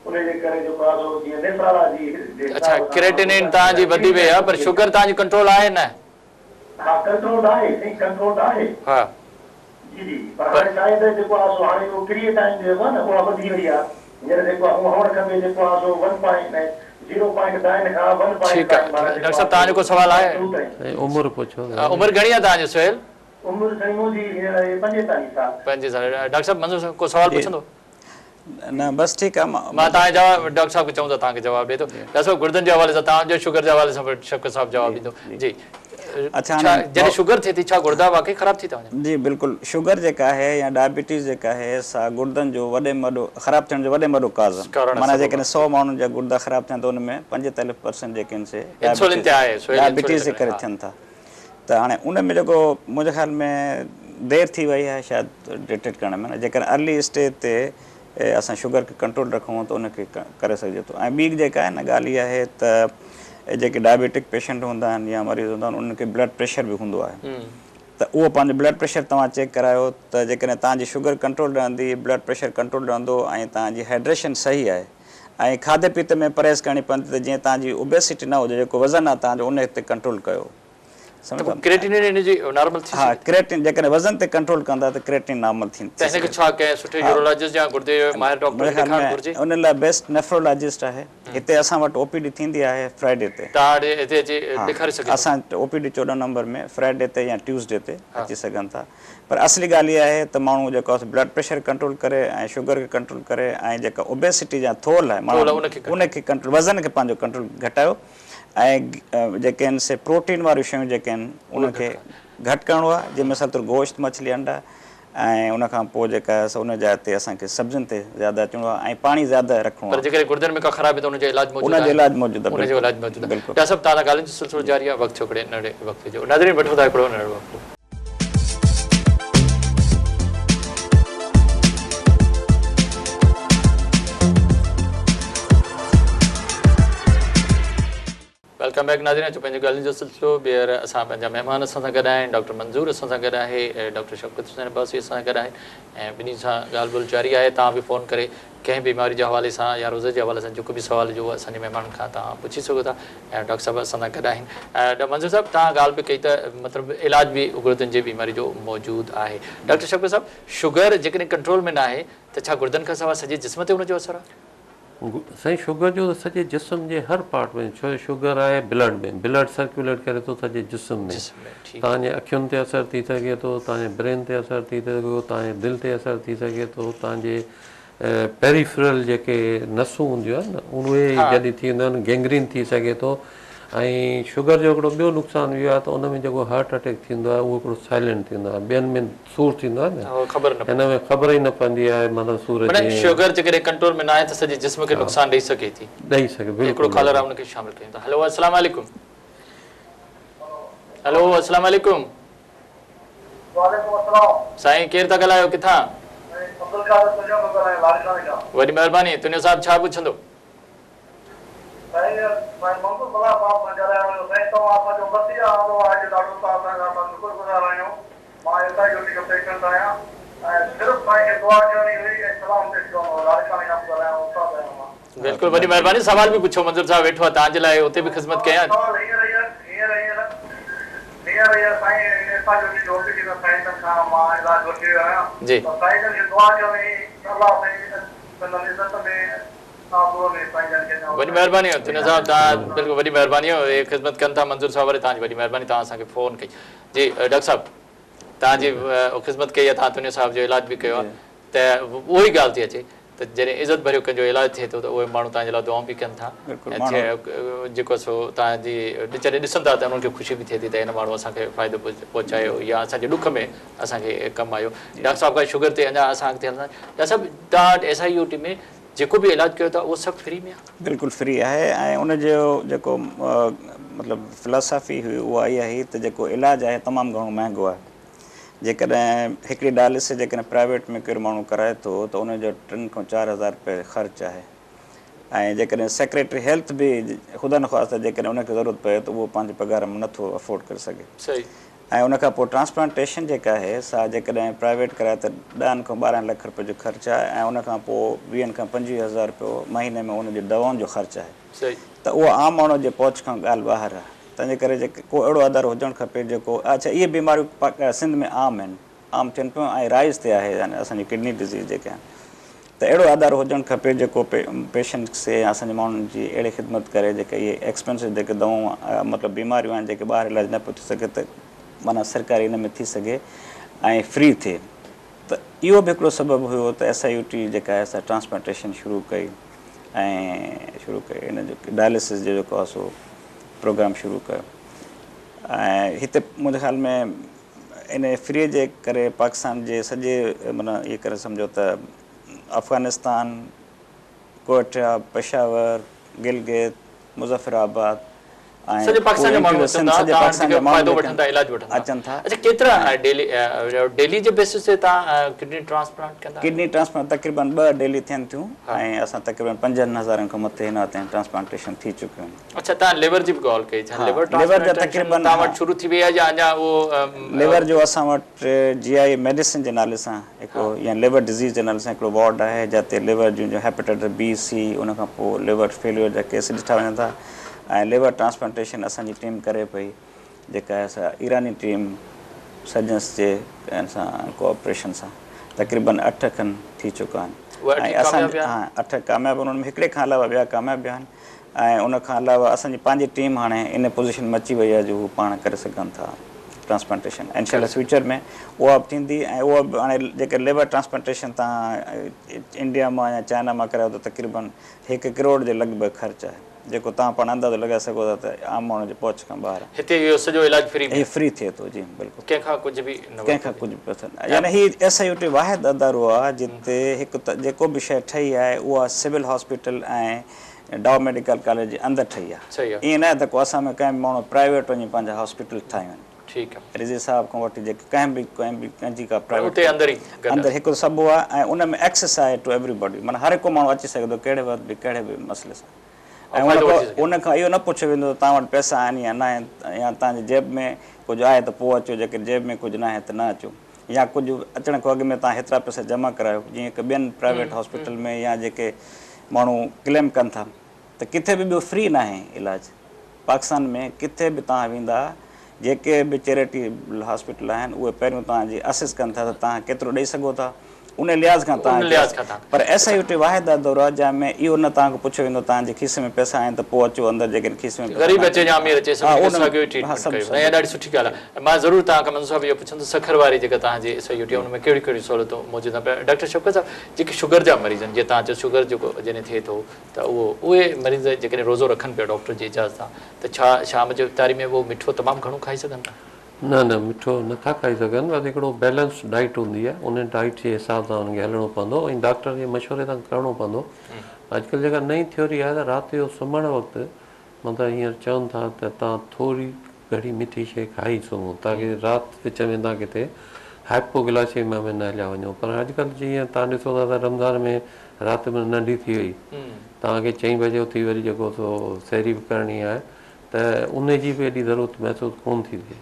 انهي جي ڪري جيڪو آهي سو جيئن نيفرالاجي جي اڇا حساب سان ڪريٽينين گردن توهان جي جا وڌي وئي آهي پر شگر توهان جي ڪنٽرول آهي نه؟ ها ڪنٽرول آهي سائين ڪنٽرول آهي. ها. جي جي پر هاڻي ڇا آهي ته جيڪو آهي سو هاڻي اهو ڪريئيٽائن جيڪو آهي نه اها وڌي وئي آهي هينئر جيڪو آهي هونئن هئڻ کپي جيڪو آهي سو one point zero point nine کان ون پوائنٽ ٺيڪ نائن معنيٰ آهي ڊاڪٽر جيڪو صاحب توهان جو ڪو سوال آهي آهي؟ سو ٽو تائين. سائين عمر پڇو. عمر گهڻي آهي توهان جي سهيل؟ عمر سائين منهنجي هينئر آهي 45 سال. 45 سال ڊاڪٽر صاحب منظور صاحب ڪو سوال جي پڇندو؟ نه بس ٺيڪ آ مان مان توهان جواب ڊاڪٽر صاحب کي چئون ته توهان کي جواب ڏي ٿو ڊاڪٽر صاحب گردن جي حوالي سان توهان جو شگر جي حوالي سان به شفقت صاحب جواب جي ڏيندو جي جي اڇا ڇا هاڻي جڏهن شگر ٿئي ٿي ڇا گردا واقعي خراب ٿي ٿا وڃن؟ جي بلڪل شگر جيڪا آهي يا ڊائبيٽيز جيڪا آهي سا گردن جو وڏي ۾ وڏو خراب ٿيڻ جو وڏي ۾ وڏو ڪاز آهي ڪارڻ معنيٰ سبب جيڪڏهن 100 ماڻهن جا گردا خراب ٿين ته ان ۾ 45% جيڪي آهن سي انسولين تي آهي سهيل انسولين ڊائبيٽيز تي جي ڪري ها ٿين ٿا ته هاڻي ان ۾ جيڪو منهنجي خيال ۾ دير ٿي وئي آهي شايد ڊٽيڪٽ ڪرڻ ۾ جيڪر ارلي اسٽيج تي اسان شگر کي ڪنٽرول رکون ته ان کي ڪري سگهجي ٿو ۽ ٻي جيڪا آهي نه ڳالهه اها آهي ته جيڪي ڊائبيٽڪ پيشنٽ هوندا آهن يا مريض هوندا آهن انهن کي بلڊ پريشر به هوندو آهي ته اهو پنهنجو بلڊ پريشر توهان چيڪ ڪرايو ته جيڪڏهن توهان جي شگر ڪنٽرول رهندي بلڊ پريشر ڪنٽرول رهندو ۽ توهان جي هائڊريشن صحيح آهي ۽ کاڌي پيتي ۾ پرهيز ڪرڻي پوندي ته جيئن توهان جي اوبيسٽي نه هجي جيڪو وزن آهي توهان جو ان تي ڪنٽرول ڪيو ته پوء ڪريٽينين ان جي نارمل ٿي ها سگهي ٿي؟ ڪريٽين جيڪڏهن وزن تي ڪنٽرول ڪندا ته ڪريٽين نارمل ٿي ته هن کي سگهي ڇا ڪنهن سٺي ها يورولاجسٽ يا گردي جي ماهر ڊاڪٽر منهنجي کي خيال ڏيکارڻ ۾ گهرجي؟ ان لاء بيسٽ نيفرولاجسٽ آهي هتي اسان وٽ او پي ڊي ٿيندي آهي فرائيڊي تي. توهان وٽ هتي اچي ها ڏيکاري سگهي ٿو. اسان او پي ڊي 14 نمبر ۾ فرائيڊي تي يا ٽيوزڊي تي ها. اچي سگهن ٿا پر اصلي ڳالهه اها آهي ته ماڻهو جيڪو آهي سو بلڊ پريشر ڪنٽرول ڪري ۽ شگر کي ڪنٽرول ڪري ۽ جيڪا اوبيسٽي يا ٿولهه آهي ٿولهه ماڻهو ان کي ان کي ڪنٽرول وزن کي پنهنجو ڪنٽرول گهٽايو ۽ جيڪي آهن سي پروٽين واريون شيون جيڪي آهن ان کي گهٽ ڪرڻو آهي جنهن مثال طور گوشت مڇلي انڊا ۽ ان کان پوء جيڪا آهي سو ان جاء تي اسان کي سبزين تي زياده اچڻو آهي ۽ پاڻي زياده رکڻو پر آهي. جيڪڏهن گردن ۾ ڪا خرابي ته ان جو علاج موجود ان جو آهي؟ علاج موجود آهي ان جو بلڪل علاج موجود آهي. بلڪل. ڊاڪٽر صاحب توهان سان ڳالهين جو سلسلو جاري آهي وقت ٿيو هڪڙي ننڍڙي وقفي جو. ناظرين وٺون ٿا هڪڙو ننڍڙو وقفو. Welcome back ناظرين اچو پنهنجي ڳالهين جو سلسلو ٻيهر اسان پنهنجا مهمان اسان سان گڏ آهن ڊاڪٽر منظور اسان سان گڏ آهي ڊاڪٽر شفقت حسين عباسي اسان سان گڏ آهن ۽ ٻنهي سان ڳالهه ٻولهه جاري آهي توهان به فون ڪري ڪنهن بيماري جي حوالي سان يا روزي جي حوالي سان جيڪو به سوال هجي اهو اسان جي مهمانن کان توهان پڇي سگهو ٿا ۽ ڊاڪٽر صاحب اسان سان گڏ آهن ڊاڪٽر منظور صاحب توهان ڳالهه به ڪئي ته مطلب علاج به گردن جي بيماري جو موجود آهي ڊاڪٽر شفقت صاحب شگر جيڪڏهن ڪنٽرول ۾ ناهي ته ڇا گردن کان سواء سڄي جسم تي ان جو اثر آهي؟ سائين شگر جو ته سڄي جسم جي هر پارٽ ۾ ڇو جو شگر آهي بلڊ ۾ بلڊ سرڪيوليٽ ڪري ٿو سڄي جسم ۾ توهان جي اکين تي اثر ٿي سگهي ٿو توهان جي برين تي اثر ٿي سگهي ٿو توهان جي دل تي اثر ٿي سگهي ٿو توهان جي پيريفرل جيڪي نسون هونديون آهن نه اهي جڏهن ٿينديون آهن گينگرين ٿي سگهي ٿو ۽ شگر جو هڪڙو ٻيو نقصان اهو آهي ته ان ۾ جيڪو هارٽ اٽيڪ ٿيندو آهي اهو هڪڙو سائلنٽ ٿيندو آهي ٻين ۾ سور ٿيندو آهي نه خبر نه هن ۾ خبر ئي نه پوندي آهي معنيٰ سور معنيٰ شگر جيڪڏهن ڪنٽرول ۾ نه آهي ته سڄي جسم کي نقصان ڏئي سگهي ٿي. ڏئي سگهي بلڪل. هڪڙو ڪالر آهي ان کي شامل ڪيون ٿا هلو السلام عليڪم هلو السلام عليڪم. وعليڪم السلام. سائين ڪير ٿا ڳالهايو ڪٿان. سائين عبدالقادر تنيو ٿو ڳالهايان لاڙڪاڻي کان. وڏي مهرباني تنيو صاحب ڇا پڇندو. سائين سائين منظور ملاح صاحب سان ڳالهائڻو هيو سائين توهان اسان جو مسيحا آندو آهي اڄ ڏاڍو توهان سان اسان شڪر گذار آهيون مان ايس I U ٽي جو پيشنٽ آهيان ۽ صرف سائين کي دعا ڪرڻي هئي ۽ سلام پيش ڪرڻو هو لاڙڪاڻي کان ٿو ڳالهايان استاد آهيان مان. بلڪل وڏي مهرباني سوال به پڇو منظور صاحب ويٺو آهي توهان جي لاء اتي به خدمت ڪيان. سوال هينئر هينئر هينئر هينئر هينئر هينئر سائين ايس I U ٽي جو او پي ڊي ۾ سائين جن کان مان علاج وٺي رهيو آهيان ته سائين جن کي دعا ڪرڻي هئي ته الله سائين سندن عزت ۾ وڏي مهرباني تنيو صاحب توهان بلڪل وڏي مهرباني هي خدمت ڪن ٿا منظور صاحب وري توهان جي وڏي مهرباني توهان اسان کي فون ڪئي جي ڊاڪٽر صاحب توهان جي خدمت ڪئي آهي توهان تنيو صاحب جو علاج به ڪيو آهي ته اهو ئي ڳالهه ٿي اچي ته جڏهن عزت ڀريو ڪنهن جو علاج ٿئي ٿو ته اهي ماڻهو توهان جي لاء دعائون به ڪن ٿا جيڪو سو توهان جي جڏهن ڏسن ٿا ته انهن کي خوشي به ٿئي ٿي ته هن ماڻهو اسان کي فائدو پهچايو يا اسان جي ڏک ۾ اسان کي ڪم آيو ڊاڪٽر صاحب کان شگر تي اڃا اسان اڳتي هلنداسين ڊاڪٽر صاحب توهان وٽ ايس I U ٽي ۾ جيڪو به علاج ڪيو ٿا اهو سڀ فري ۾ آهي؟ بلڪل فري آهي ۽ ان جو جيڪو مطلب فلاسافي هئي اها اها هئي ته جيڪو علاج آهي تمام گهڻو مهنگو آهي جيڪڏهن هڪڙي ڊائلسس جيڪڏهن پرائيويٽ ۾ ڪير ماڻهو ڪرائي ٿو ته ان جو ٽن کان 4000 روپيه خرچ آهي ۽ جيڪڏهن سيڪريٽري هيلٿ به خدا نخواسته جيڪڏهن ان کي ضرورت پئي ته اهو پنهنجي پگهار مان نٿو افورڊ ڪري سگهي. ۽ ان کان پوء ٽرانسپلانٽيشن جيڪا آهي سا جيڪڏهن پرائيويٽ ڪرائي ته ڏهن کان 12 لک روپين جو خرچ آهي ۽ ان کان پوء ويهن کان 25 هزار روپيو مهيني ۾ ان جي دوائن جو خرچ آهي ته اهو عام ماڻهو جي پهچ کان ڳالهه ٻاهر آهي تنهن جي ڪري جيڪي ڪو اهڙو ادارو هجڻ کپي جيڪو اڇا اهي بيماريون سنڌ ۾ عام آهن عام ٿين پيون ۽ رائج تي آهي يعني اسان جي ڪڊني ڊزيز جيڪي آهن ته اهڙو ادارو هجڻ کپي جيڪو پيشنٽس کي يا اسان جي ماڻهن جي اهڙي خدمت ڪري جيڪي اهي ايڪسپينسو جيڪي دوائون مطلب بيماريون آهن جيڪي ٻاهر علاج نه پيو ٿي سگهي ته معنيٰ سرڪاري ان ۾ ٿي سگهي ۽ فري ٿئي ته اهو به هڪڙو سبب هيو ته ايس I U ٽي جيڪا آهي سا ٽرانسپلانٽيشن شروع ڪئي ۽ شروع ڪئي ان جو ڊائلسس جو جيڪو آهي سو پروگرام شروع ڪيو ۽ هتي منهنجي خيال ۾ ان فري جي ڪري پاڪستان جي سڄي معنيٰ ائين ڪري سمجهو ته افغانستان، ڪوئٽا، پشاور، گلگت، مظفر آباد ۽ سڄي پاڪستان جا ماڻهو اچن ٿا سڄي توهان پاڪستان جا جيڪي ماڻهو فائدو جيڪي وٺن ٿا علاج وٺن ٿا اچن ٿا اڇا ڪيترا ڊيلي ڊيلي جي بيسس تي توهان ڪڊني ٽرانسپلانٽ ڪندا آهيو؟ ڪڊني ٽرانسپلانٽ تقريبن ٻه ڊيلي ٿين ٿيون ۽ اسان تقريبن 5000 کان مٿي هن وقت تائين ٽرانسپلانٽيشن ٿي چڪيون آهن. اڇا توهان ليور جي به ڳالهه ڪئي ڇا ليور ٽرانسپلانٽيشن توهان وٽ شروع ٿي وئي آهي يا اڃا اهو ليور جو اسان وٽ جي آء ميڊيسن جي نالي سان هڪڙو يا ليور ڊزيز جي نالي سان هڪڙو وارڊ آهي جتي ليور جون جو هيپاٽائٽس بي سي ان کان پوء ليور فيليور جا ڪيس ڏٺا وڃن ٿا ۽ ليور ٽرانسپلانٽيشن اسان جي ٽيم ڪري پئي جيڪا آهي سا ايراني ٽيم سرجنس جي ان سان ڪوآپريشن سان تقريبن اٺ کن ٿي چڪا آهن ۽ اسان ها اٺ ڪامياب انهن ۾ هڪڙي کان علاوه ٻيا ڪامياب به آهن ۽ ان کان علاوه اسان جي پنهنجي ٽيم هاڻي ان پوزيشن ۾ اچي وئي آهي جو هو پاڻ ڪري سگهن ٿا ٽرانسپلانٽيشن انشاء الله فيوچر ۾ اها به ٿيندي ۽ اها به هاڻي جيڪر ليور ٽرانسپلانٽيشن توهان انڊيا مان يا چائنا مان ڪرايو ته تقريبن هڪ ڪروڙ جي لڳ ڀڳ خرچ آهي جيڪو توهان پاڻ اندازو لڳائي سگهو ٿا ته عام ماڻهو جي پهچ کان ٻاهر آهي. هتي اهو سڄو علاج فري ۾ هي فري ٿئي ٿو جي بلڪل. ڪنهن کان ڪجهه به نه ڪنهن کان ڪجهه به پئسا نه يعني هي ايس I U ٽي واحد ادارو آهي جتي هڪ ته جيڪو به شيء ٺهي آهي اها civil hospital ۽ Dow medical college جي اندر ٺهي آهي ائين ناهي ته ڪو اسان ۾ ڪنهن به ماڻهو پرائيويٽ وڃي پنهنجا هاسپيٽل ٺاهيون آهن. ٺيڪ آهي. رضوي صاحب کان وٺي جيڪي ڪنهن به ڪنهن به ڪنهن جي ڪا پرائيويٽ اتي اندر ئي گڏ اندر هڪ سڀ آهي ۽ ان ۾ ايڪسيس آهي ٽو ايوري باڊي معنيٰ هر هڪ ماڻهو اچي سگهي ٿو ڪهڙي وقت به ڪهڙي به مسئلي سان ۽ ان کان اهو نه پڇيو ويندو ته توهان وٽ پئسا آهن يا نه آهن يا توهان جي جيب ۾ ڪجهه آهي ته پوء اچو جيڪڏهن جيب ۾ ڪجهه ناهي ته نه اچو يا ڪجهه اچڻ کان اڳ ۾ توهان هيترا پئسا جمع ڪرايو جيئن ڪه ٻين پرائيويٽ هاسپيٽل ۾ يا جيڪي ماڻهو ڪليم ڪن ٿا ته ڪٿي به ٻيو فري ناهي علاج پاڪستان ۾ ڪٿي به توهان ويندا جيڪي به چيريٽي هاسپيٽل آهن اهي پهريون توهان جي اسيس ڪن ٿا ته توهان ڪيترو ڏئي سگهو ٿا ان لحاظ کان ان لحاظ کان توهان پر ايس I U ٽي واحد ادارو آهي جنهن ۾ اهو نه توهان کان پڇيو ويندو توهان جي کيسي ۾ پئسا آهن ته پوء اچو اندر جيڪڏهن کيسي ۾ پئسا غريب ناهن اچي يا امير اچي ها سڀني کي ان ساڳيو ئي ها ٽريٽمينٽ سڀ ڪيو سڀ ۽ اها ڏاڍي سٺي ڳالهه آهي مان ضرور توهان کان منظور صاحب اهو پڇندس سکر واري جيڪا توهان جي ايس I U ٽي آهي ان ۾ ڪهڙيون ڪهڙيون سهولتون موجود آهن پر ڊاڪٽر شفقت صاحب جيڪي شگر جا مريض آهن جيئن توهان چيو شگر جيڪو جڏهن ٿئي ٿو ته اهو اهي مريض جيڪڏهن روزو رکن پيا ڊاڪٽر جي اجازت سان ته ڇا شام جو افطاري ۾ اهو مٺو تمام گهڻو کائي سگهن ٿا؟ نه نه مٺو نه ٿا کائي سگهن بس هڪڙو بيلنس ڊائيٽ هوندي آهي ان ڊائيٽ جي حساب سان انهن کي هلڻو پوندو ۽ ڊاڪٽر جي مشوري سان ڪرڻو پوندو اڄڪلهه جيڪا نئين ٿيوري آهي ته رات جو سمهڻ وقت مطلب هينئر چون ٿا ته توهان ٿوري گهڻي مٺي شيء کائي سمهو تاڪه رات وچ ۾ توهان ڪٿي هائپو گلائسيميا ۾ نه هليا وڃو پر اڄڪلهه جيئن توهان ڏسو ٿا ته رمضان ۾ رات به ننڍي ٿي وئي توهان کي چئين بجي اٿي وري جيڪو سو سحري به ڪرڻي آهي ته ان جي به ايڏي ضرورت محسوس ڪونه ٿي ٿئي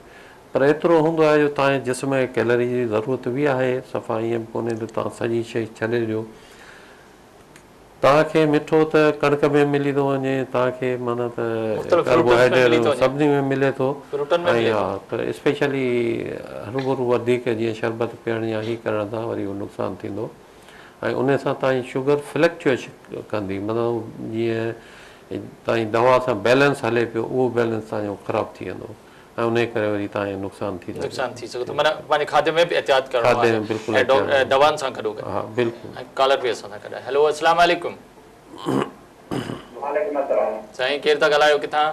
پر ايترو هوندو آهي جو توهان جي جسم کي ڪيلري جي ضرورت به آهي صفا ائين به ڪونهي ته توهان سڄي شيء ڇڏي ڏيو توهان کي مٺو ته ڪڻڪ ۾ ملي ٿو وڃي توهان کي معنيٰ ته مختلف فروٽن ۾ ملي ٿو وڃي سڀني ۾ ملي ٿو فروٽن ۾ ۽ ملي ها ٿو پر اسپيشلي هروڀرو وڌيڪ جيئن شربت پيئڻ يا هي ڪرڻ سان وري اهو نقصان ٿيندو ۽ ان سان توهان جي شگر فلڪچوئيش ڪندي مطلب جيئن توهان جي دوا سان بيلنس هلي پيو اهو بيلنس توهان جو خراب ٿي ويندو ۽ انهي ڪري وري توهان کي نقصان ٿي سگهي نقصان ٿي سگهي ٿو معنيٰ پنهنجي کاڌي ۾ به احتياط ڪرڻو کاڌي آهي ۾ بلڪل ۽ احتياط ڪرڻو دوائن سان گڏو گڏ ها بلڪل ۽ ڪالر به اسان سان گڏ آهي هيلو السلام عليڪم. وعليڪم السلام. سائين ڪير ٿا ڳالهايو ڪٿان.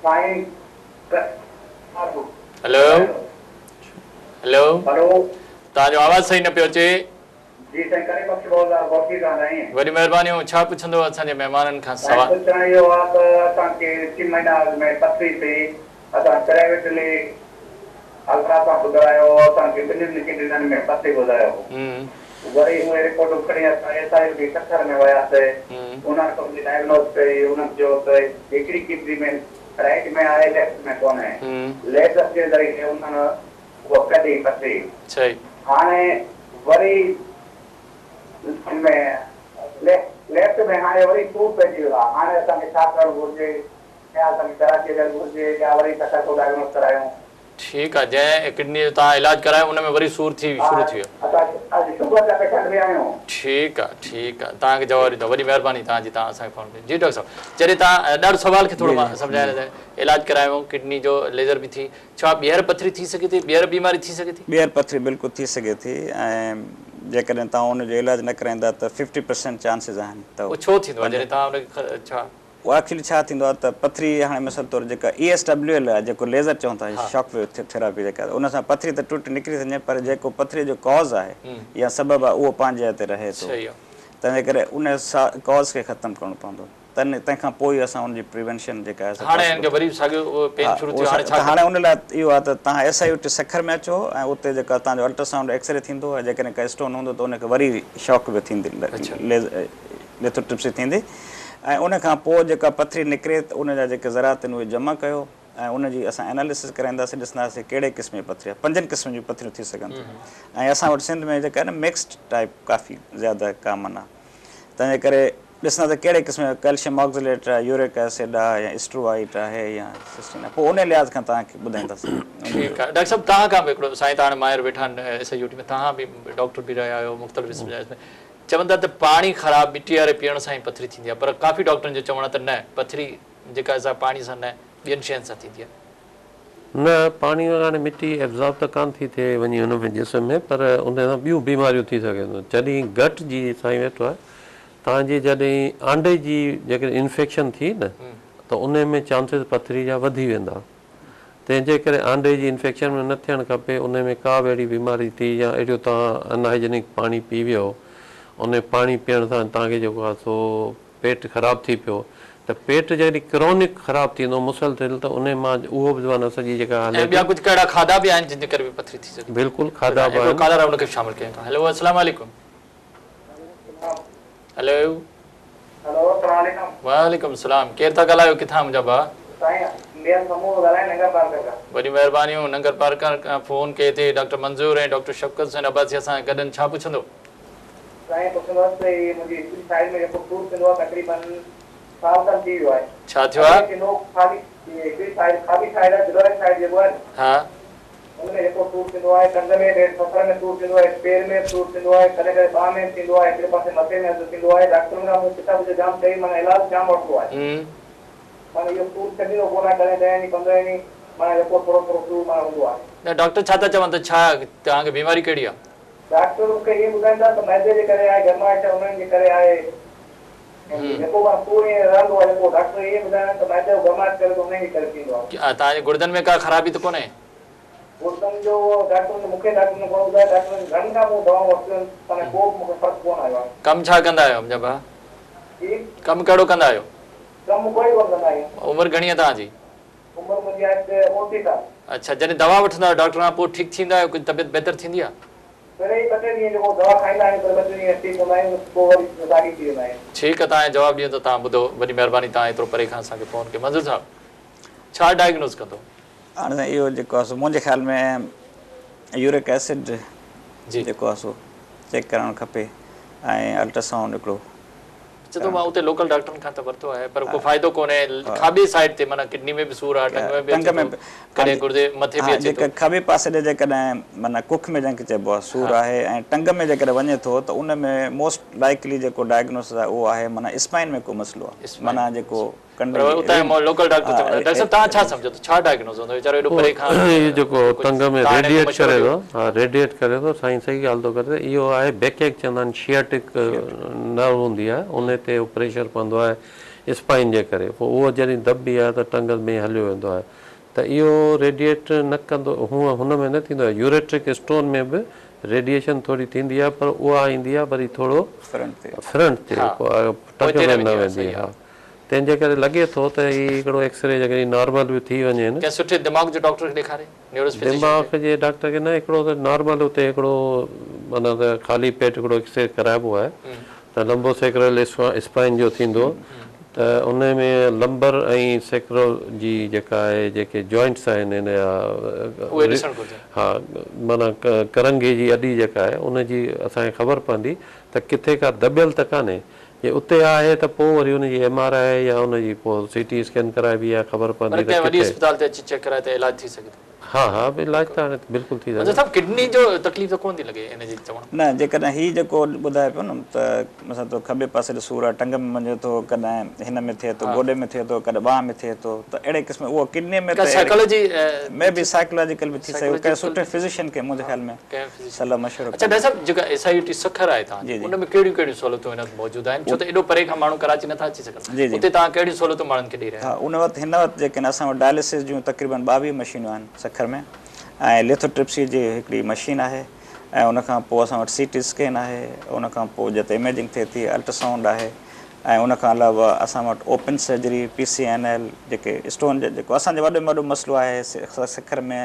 سائين هيلو هيلو هيلو توهان جو آواز صحيح نه پيو اچي. جي سائين ڪريم بخش بوزدار گهوٽڪي کان سائين. وڏي مهربانيون ڇا پڇندو اسان جي مهمانن کان سائين سوال. پڇڻ اهو آ ته اسان کي ٽن مهينا اڳ ۾ پٿري ٿي اسان پرائيويٽلي الٽراسائونڊ ڪرايو اسان کي ٻنهين ڪڊنين ۾ پٿري ٻڌايو وري اهي رپورٽون کڻي اسان S I U T Sukkur ۾ وياسي انهن پنهنجي ڊائگنوز ڪئي انهن چيو ته هڪڙي ڪڊني ۾ رائيٽ ۾ آهي ليفٽ ۾ ڪونهي ليزر جي ذريعي انهن اها ڪڍي پٿري هاڻي وري ان ۾ ليفٽ ۾ هاڻي وري سور پئجي ويو آهي هاڻي اسان کي ڇا ڪرڻ گهرجي يا اسان کي ڪراچي وڃڻ گهرجي يا وري سکر ڪو ڊائگنوز ڪرايون. ٺيڪ آ جنهن ڪڊني جو توهان علاج ڪرايو ان ۾ وري سور ٿي شروع ٿي ويو. اسان اڄ شگر جا پيشنٽ به آهيون. ٺيڪ آ ٺيڪ آ توهان کي جواب ڏيندو وڏي مهرباني توهان جي توهان اسان کي فون ڪئي جي ڊاڪٽر صاحب جڏهن توهان ڏاڍو سوال کي ٿورو مان سمجهايان ته علاج ڪرايو ڪڊني جو ليزر به ٿي ڇا ٻيهر پٿري ٿي سگهي ٿي ٻيهر بيماري ٿي سگهي ٿي. ٻيهر پٿري بلڪل ٿي سگهي ٿي ۽ جيڪڏهن توهان ان جو علاج نه ڪرائيندا ته ففٽي پرسينٽ چانسز آهن ته اهو ڇو ٿيندو آ جڏهن توهان ان کي ڇا. اهو ايڪچولي ڇا ٿيندو آهي ته پٿري هاڻي مثال طور جيڪا اي ايس ڊبليو ايل آهي جيڪو ليزر چئون ٿا شاڪ ويو ٿيراپي جيڪا ان سان پٿري ته ٽٽ نڪري ٿي وڃي پر جيڪو پٿري جو ڪاز آهي يا سبب آهي اهو پنهنجي جاء تي رهي ٿو تنهن جي ڪري ان ڪاز کي ختم ڪرڻو پوندو تنهن تنهن کان پوء ئي اسان ان جي پريونشن جيڪا آهي هاڻي هن کي وري ساڳيو پين شروع ٿيو هاڻي ڇا هاڻي ان لاء اهو آهي ته توهان ايس I U ٽي سکر ۾ اچو ۽ اتي جيڪا توهان جو الٽراسائونڊ ايڪسري ٿيندو ۽ جيڪڏهن ڪا اسٽون هوندو ته ان کي وري شاڪ ويو ٿيندي ليٿوٽرپسي ٿيندي ۽ ان کان پوء جيڪا پٿري نڪري ته ان جا جيڪي ذرات آهن اهي جمع ڪيو ۽ ان جي اسان ايناليسس ڪرائينداسين ڏسنداسين ڪهڙي قسم جي پٿري آهي پنجن قسمن جون پٿريون ٿي سگهن ٿيون ۽ اسان وٽ سنڌ ۾ جيڪا آهي نه مڪسڊ ٽائپ ڪافي زياده ڪامن آهي تنهن جي ڪري ڏسنداسين ڪهڙي قسم جو ڪيلشيم آڪزليٽ آهي يورڪ ايسڊ آهي يا اسٽروائيٽ آهي يا سسٽين آهي پوء ان لحاظ کان توهان کي ٻڌائينداسين. ٺيڪ آهي ڊاڪٽر صاحب توهان کان به هڪڙو سائين ته هاڻي ماهر ويٺا آهن ايس I U ٽي ۾ توهان به ڊاڪٽر به رهيا آهيو مختلف قسم جا چون ٿا ته پاڻي خراب مٽي واري پيئڻ سان ئي پٿري ٿيندي آهي پر ڪافي ڊاڪٽرن جو چوڻ آهي ته نه پٿري جيڪا آهي سا پاڻي سان نه ٻين شين سان ٿيندي آهي. نه پاڻي هاڻي مٽي ابزارب ته ڪانه ٿي ٿئي وڃي ان ۾ جسم ۾ پر ان سان ٻيون بيماريون ٿي سگهن ٿيون جڏهن گٽ جي سائين ويٺو آهي توهان جي جڏهن آنڊي جي جيڪڏهن انفيڪشن ٿي نه ته ان ۾ چانسز پٿري جا وڌي ويندا. تنهن جي ڪري آنڊي جي انفيڪشن ۾ نه ٿيڻ کپي، انهي ۾ ڪا به اهڙي بيماري ٿي يا اهڙو توهان ان هائيجينڪ پاڻي پي ويو، انهي پاڻي پيئڻ سان توهان کي جيڪو آهي سو پيٽ خراب ٿي پيو ته پيٽ جيڪڏهن ڪرونڪ خراب ٿيندو مسلسل ته انهي مان اهو به معنيٰ سڄي جيڪا هلي ۽ ٻيا ٿي. ڪجهه ڪهڙا کاڌا به آهن جن جي ڪري به پٿري ٿي سگهي ٿي. بلڪل کاڌا به هڪڙو آهن. ڪالر آهي ان کي به شامل ڪيون ٿا. هيلو السلام عليڪم. هيلو. هلو السلام عليڪم. وعليڪم السلام ڪير ٿا ڳالهايو ڪٿان منهنجا ڀاء. سائين ميان سمون ٿو ڳالهايان ننگر پارڪر کان. وڏيون مهربانيون ننگر پارڪر کان فون ڪئي ٿي ڊاڪٽر منظور ۽ ڊاڪٽر شفقت حسين عباسي اسان سان گڏ آهن ڇا پڇندو. سائين پڇندو هئس ته هي منهنجي هڪڙي سائيڊ ۾ جيڪو سور ٿيندو آهي تقريبن سال کن ٿي ويو آهي ڇا ٿيو آهي. ٿيندو خالي هڪڙي سائيڊ کاٻي سائيڊ آهي جلوئر سائيڊ جيڪو آهي نه. ها. ان ۾ هڪڙو سور ٿيندو آهي، ڪنڌ ۾ ٻئي سفر ۾ سور ٿيندو آهي، پير ۾ به سور ٿيندو آهي، ڪڏهن ڪڏهن ٻانهن ۾ به ٿيندو آهي، هڪڙي پاسي مٿي ۾ اڌ ٿيندو آهي، ڊاڪٽرن کان مون پڇا پڇي جام ڪئي معنيٰ علاج جام ورتو آهي. معنيٰ اهو سور ڇڏيندو ڪونه آهي، ڪڏهن ڏهن ڏينهن پندرهن ڏينهن معنيٰ يڪو ٿورو ٿورو سور معنيٰ هوندو آهي. نه ڊاڪٽر ڇا ٿا چون ته ڇا توهان کي بيماري ڪهڙي آهي؟ ڊاڪٽر مون کي ائين ٻڌائين ٿا ته معدي جي ڪري آهي، گرمائش آهي انهن جي ڪري آهي ۽ يڪو معنيٰ سور ائين رهندو آهي يڪو ڊاڪٽر ائين ٻڌائين ته معدي جو گرمائش ڪري ته انهن جي ڪري ٿيندو آهي. توهان جي گڙدن ۾ ڪا خرابي ته ڪونهي؟ گڙدن جو ڊاڪٽرن مون کي ڊاڪٽرن ڪونه ٻڌايو ڊاڪٽرن گهڻن کان مون دوائون ورتيون آهن پر ڪو به مون کي فرق ڪونه آيو آهي. ڪم ڇا ڪندا آهيو منهنجا ڀاء؟ جي؟ ڪم ڪهڙو ڪندا آهيو؟ ڪم ڪوئي ڪونه ڪندا آهيون. عمر گهڻي آهي توهان جي؟ عمر منهنجي آهي 29 سال. اڇا جڏهن دوا وٺندا آهيو ڊاڪٽر کان پوء ٺيڪ ٿيندا آهيو ڪجهه طبيعت بهتر ٿيندي آهي؟ پهرين ٻه ٽي ڏينهن جيڪو دوا کائيندا آهيون ته ٻه ٽي ڏينهن ٺيڪ هوندا آهيون پوء وري ساڳي ٿي ويندا آهيون. ٺيڪ آهي توهان جواب ڏيو ته توهان ٻڌو وڏي مهرباني توهان ايترو پري کان اسان کي فون ڪيو منظور صاحب ڇا ڊائگنوز ڪندو؟ هاڻي سائين اهو جيڪو آهي سو منهنجي خيال ۾ يورڪ ايسڊ جيڪو آهي سو چيڪ ڪرائڻ کپي ۽ الٽرا سائونڊ هڪڙو چئي ٿو مان اتي لوڪل ڊاڪٽرن کان ته ورتو آهي پر ڪو فائدو ڪونهي کاٻي سائيڊ تي معنيٰ ڪڊني ۾ به سور آهي ٽنگ ۾ به اچي ٿو ڪڏهن گردي مٿي به اچي ٿو. کاٻي پاسي ڏي جيڪڏهن معنيٰ ڪک ۾ جنهن کي چئبو آهي سور آهي ۽ ٽنگ ۾ جيڪڏهن وڃي ٿو ته ان ۾ موسٽ لائيڪلي جيڪو ڊائگنوسس آهي اهو آهي معنيٰ اسپائن ۾ ڪو مسئلو آهي معنيٰ جيڪو پر اتان جا لوڪل ڊاڪٽر چون ٿا ڊاڪٽر صاحب توهان ڇا سمجهو ٿا ڇا ڊائگنوز هوندو ويچارو ايڏو پري کان اهو جيڪو ٽنگ ۾ ريڊيئيٽ ڪري ٿو ها ريڊيئيٽ ڪري ٿو سائين صحيح ڳالهه ٿو ڪري ته اهو آهي بيڪ ايڪ چوندا آهن شياٽڪ نرو هوندي آهي ان تي پريشر پوندو آهي اسپائن جي ڪري پوء اهو جڏهن دٻبي آهي ته ٽنگ ۾ هليو ويندو آهي ته اهو ريڊيئيٽ نه ڪندو هونء هن ۾ نه ٿيندو آهي يوريٽرڪ اسٽون ۾ به ريڊيئيشن ٿوري ٿيندي آهي پر اها ايندي آهي وري ٿورو فرنٽ تي ٽنگ ۾ نه ويندي آهي تنهن جي ڪري لڳي ٿو ته هي هڪڙو ايڪسري جيڪڏهن نارمل به ٿي وڃي نه. ڪنهن سٺي دماغ جي ڊاڪٽر کي ڏيکاري، نيورو فزيشن کي. دماغ جي ڊاڪٽر کي نه هڪڙو ته نارمل اتي هڪڙو معنيٰ ته خالي پيٽ هڪڙو ايڪسري ڪرائبو آهي ته لمبو سيڪرل اسپائن جو ٿيندو ته ان ۾ لمبر ۽ سيڪرل جي جيڪا آهي جيڪي جوائنٽس آهن ان جا اهي ڏسڻ گهرجن. ها معنيٰ ڪرنگهي جي اڏي جيڪا آهي ان جي اسان کي خبر پوندي ته ڪٿي ڪا دٻيل ته ڪانهي جي اتي آهي ته پوء وري ان جي ايم آر I يا ان جي پوء سي ٽي اسڪين ڪرائبي آهي خبر پر پوندي ته ڪنهن وڏي ڪٿي. اسپتال تي اچي چيڪ ڪرائي ته علاج ٿي سگهي ٿو. ها ها علاج ته هاڻي بلڪل ٿي منظور سگهي. صاحب ڪڊني جو تڪليف ته ڪونه ٿي لڳي ان جي چوڻ. نه جيڪڏهن هي جيڪو ٻڌائي پيو نه ته مثلا تو کٻي پاسي ڏي سور آهي ٽنگ ۾ وڃي ٿو ڪڏهن هن ۾ ٿئي ٿو گوڏي ۾ ٿئي ٿو ڪڏهن ٻانهن ۾ ٿئي ٿو ته اهڙي قسم اهو ڪڊني ۾ ڪا ته سائيڪالاجي مي بي سائيڪالاجيڪل به ٿي سگهي ڪنهن سٺي فزيشن کي منهنجي خيال ۾ صلاح مشورو اڇا ڊاڪٽر صاحب جيڪا ايس I U ٽي سکر آهي توهان جي ان ۾ ڪهڙيون ڪهڙيون سهولتون هن وقت موجود آهن ڇو ته ايڏو پري کان ماڻهو ڪراچي نٿا اچي سگهن اتي توهان ڪهڙيون سهولتون ماڻهن کي ڏئي رهيا آهيو؟ ها ان وقت هن وقت جيڪي آهن اسان وٽ ڊائليسز جون تقريبن 22 مشينون آهن سکر ۾ ۽ ليٿوٽرپسي جي هڪڙي مشين آهي ۽ ان کان پوء اسان وٽ سي ٽي اسڪين آهي ان کان پوء جتي اميجنگ ٿئي ٿي الٽراسائونڊ آهي ۽ ان کان علاوه اسان وٽ open surgery P C N L جيڪي اسٽون جيڪو اسان جو وڏي ۾ وڏو مسئلو آهي سکر ۾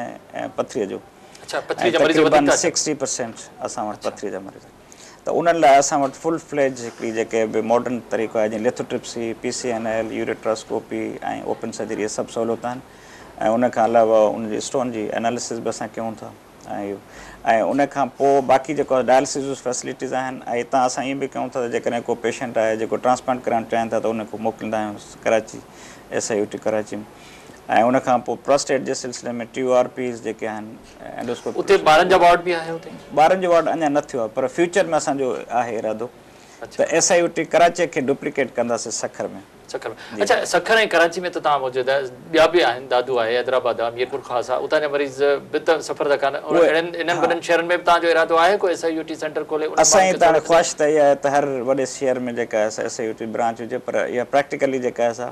پٿريء جو اڇا پٿري جا مريض وڌيڪ ٿا اچن. سڪسٽي پرسينٽ اسان وٽ پٿري جا مريض آهن ته انهن لاء اسان وٽ فل فليج هڪڙي جيڪي به ماڊرن طريقو آهي جيئن lithotripsy, P C N L, ureteroscopy ۽ open surgery اهي سڀ سهولتون آهن ۽ ان کان علاوه ان جي اسٽون جي اناليسز به اسان ڪيون ٿا ۽ ۽ ان کان پوء باقي جيڪو ڊائلسز جون فيسلٽيز آهن ۽ هتان اسان ائين به ڪيون ٿا ته جيڪڏهن ڪو پيشنٽ آهي جيڪو ٽرانسپلانٽ ڪرائڻ چاهين ٿا ته ان کي موڪليندا آهيون ڪراچي ايس I U ٽي ڪراچي ۾ ۽ ان کان پوء پراسٽيٽ جي سلسلي ۾ ٽي يو آر پيز جيڪي آهن اينڊوسڪوپي اتي ٻارن جا وارڊ به آهي اتي؟ ٻارن جو وارڊ اڃا نه ٿيو آهي پر فيوچر ۾ اسان جو آهي ارادو ته ايس I U ٽي ڪراچي کي ڊپليڪيٽ ڪنداسين سکر ۾. سکر ۾ اڇا سکر ۽ ڪراچي ۾ ته توهان موجود آهيو ٻيا به آهن دادو آهي حيدرآباد آهي ميرپور خاص آهي اتان جا مريض به ته سفر ٿا ڪن اهڙن انهن وڏن شهرن ۾ به توهان جو ارادو آهي ڪو S I U T centre کولي انهن اسان ماڻهن جي کي ته هاڻي سهولت ڏيڻ؟ خواهش ته اها آهي ته هر وڏي شهر ۾ جيڪا آهي S I U T branch هجي پر اها پريڪٽيڪلي جيڪا آهي سا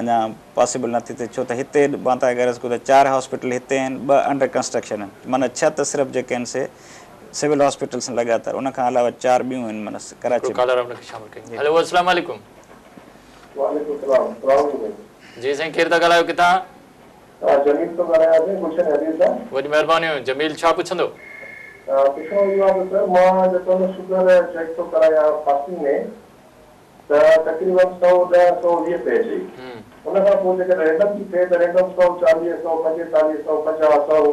اڃا پاسيبل نه ٿي ٿئي ڇو ته هتي مان توهان کي عرض ڪيو ته چار هاسپيٽل هتي آهن ٻه انڊر ڪنسٽرڪشن آهن معنيٰ ڇهه ته صرف جيڪي آهن سي سول هاسپيٽلس آهن لڳاتار ان کان علاوه چار ٻيون آهن معنيٰ ڪراچي هڪڙو ۾. ڪالر آهي ان کي شامل ڪيون هلو السلام عليڪم. وعليڪم السلام السلام عليڪم. جي سائين ڪير ٿا ڳالهايو ڪٿان. جميل ٿو ڳالهايان سائين گلشن حديث سان. وڏي مهرباني جميل ڇا پڇندو. پڇڻو اهو آهي ته سر مان جيڪو آهي نه شگر چيڪ ٿو ڪرايان فاسٽنگ ۾ ته تقريبن 110 120 پئي اچي. ان کان پوء جيڪڏهن رينڊم ٿي ٿئي ته رينڊم 140 145 150 100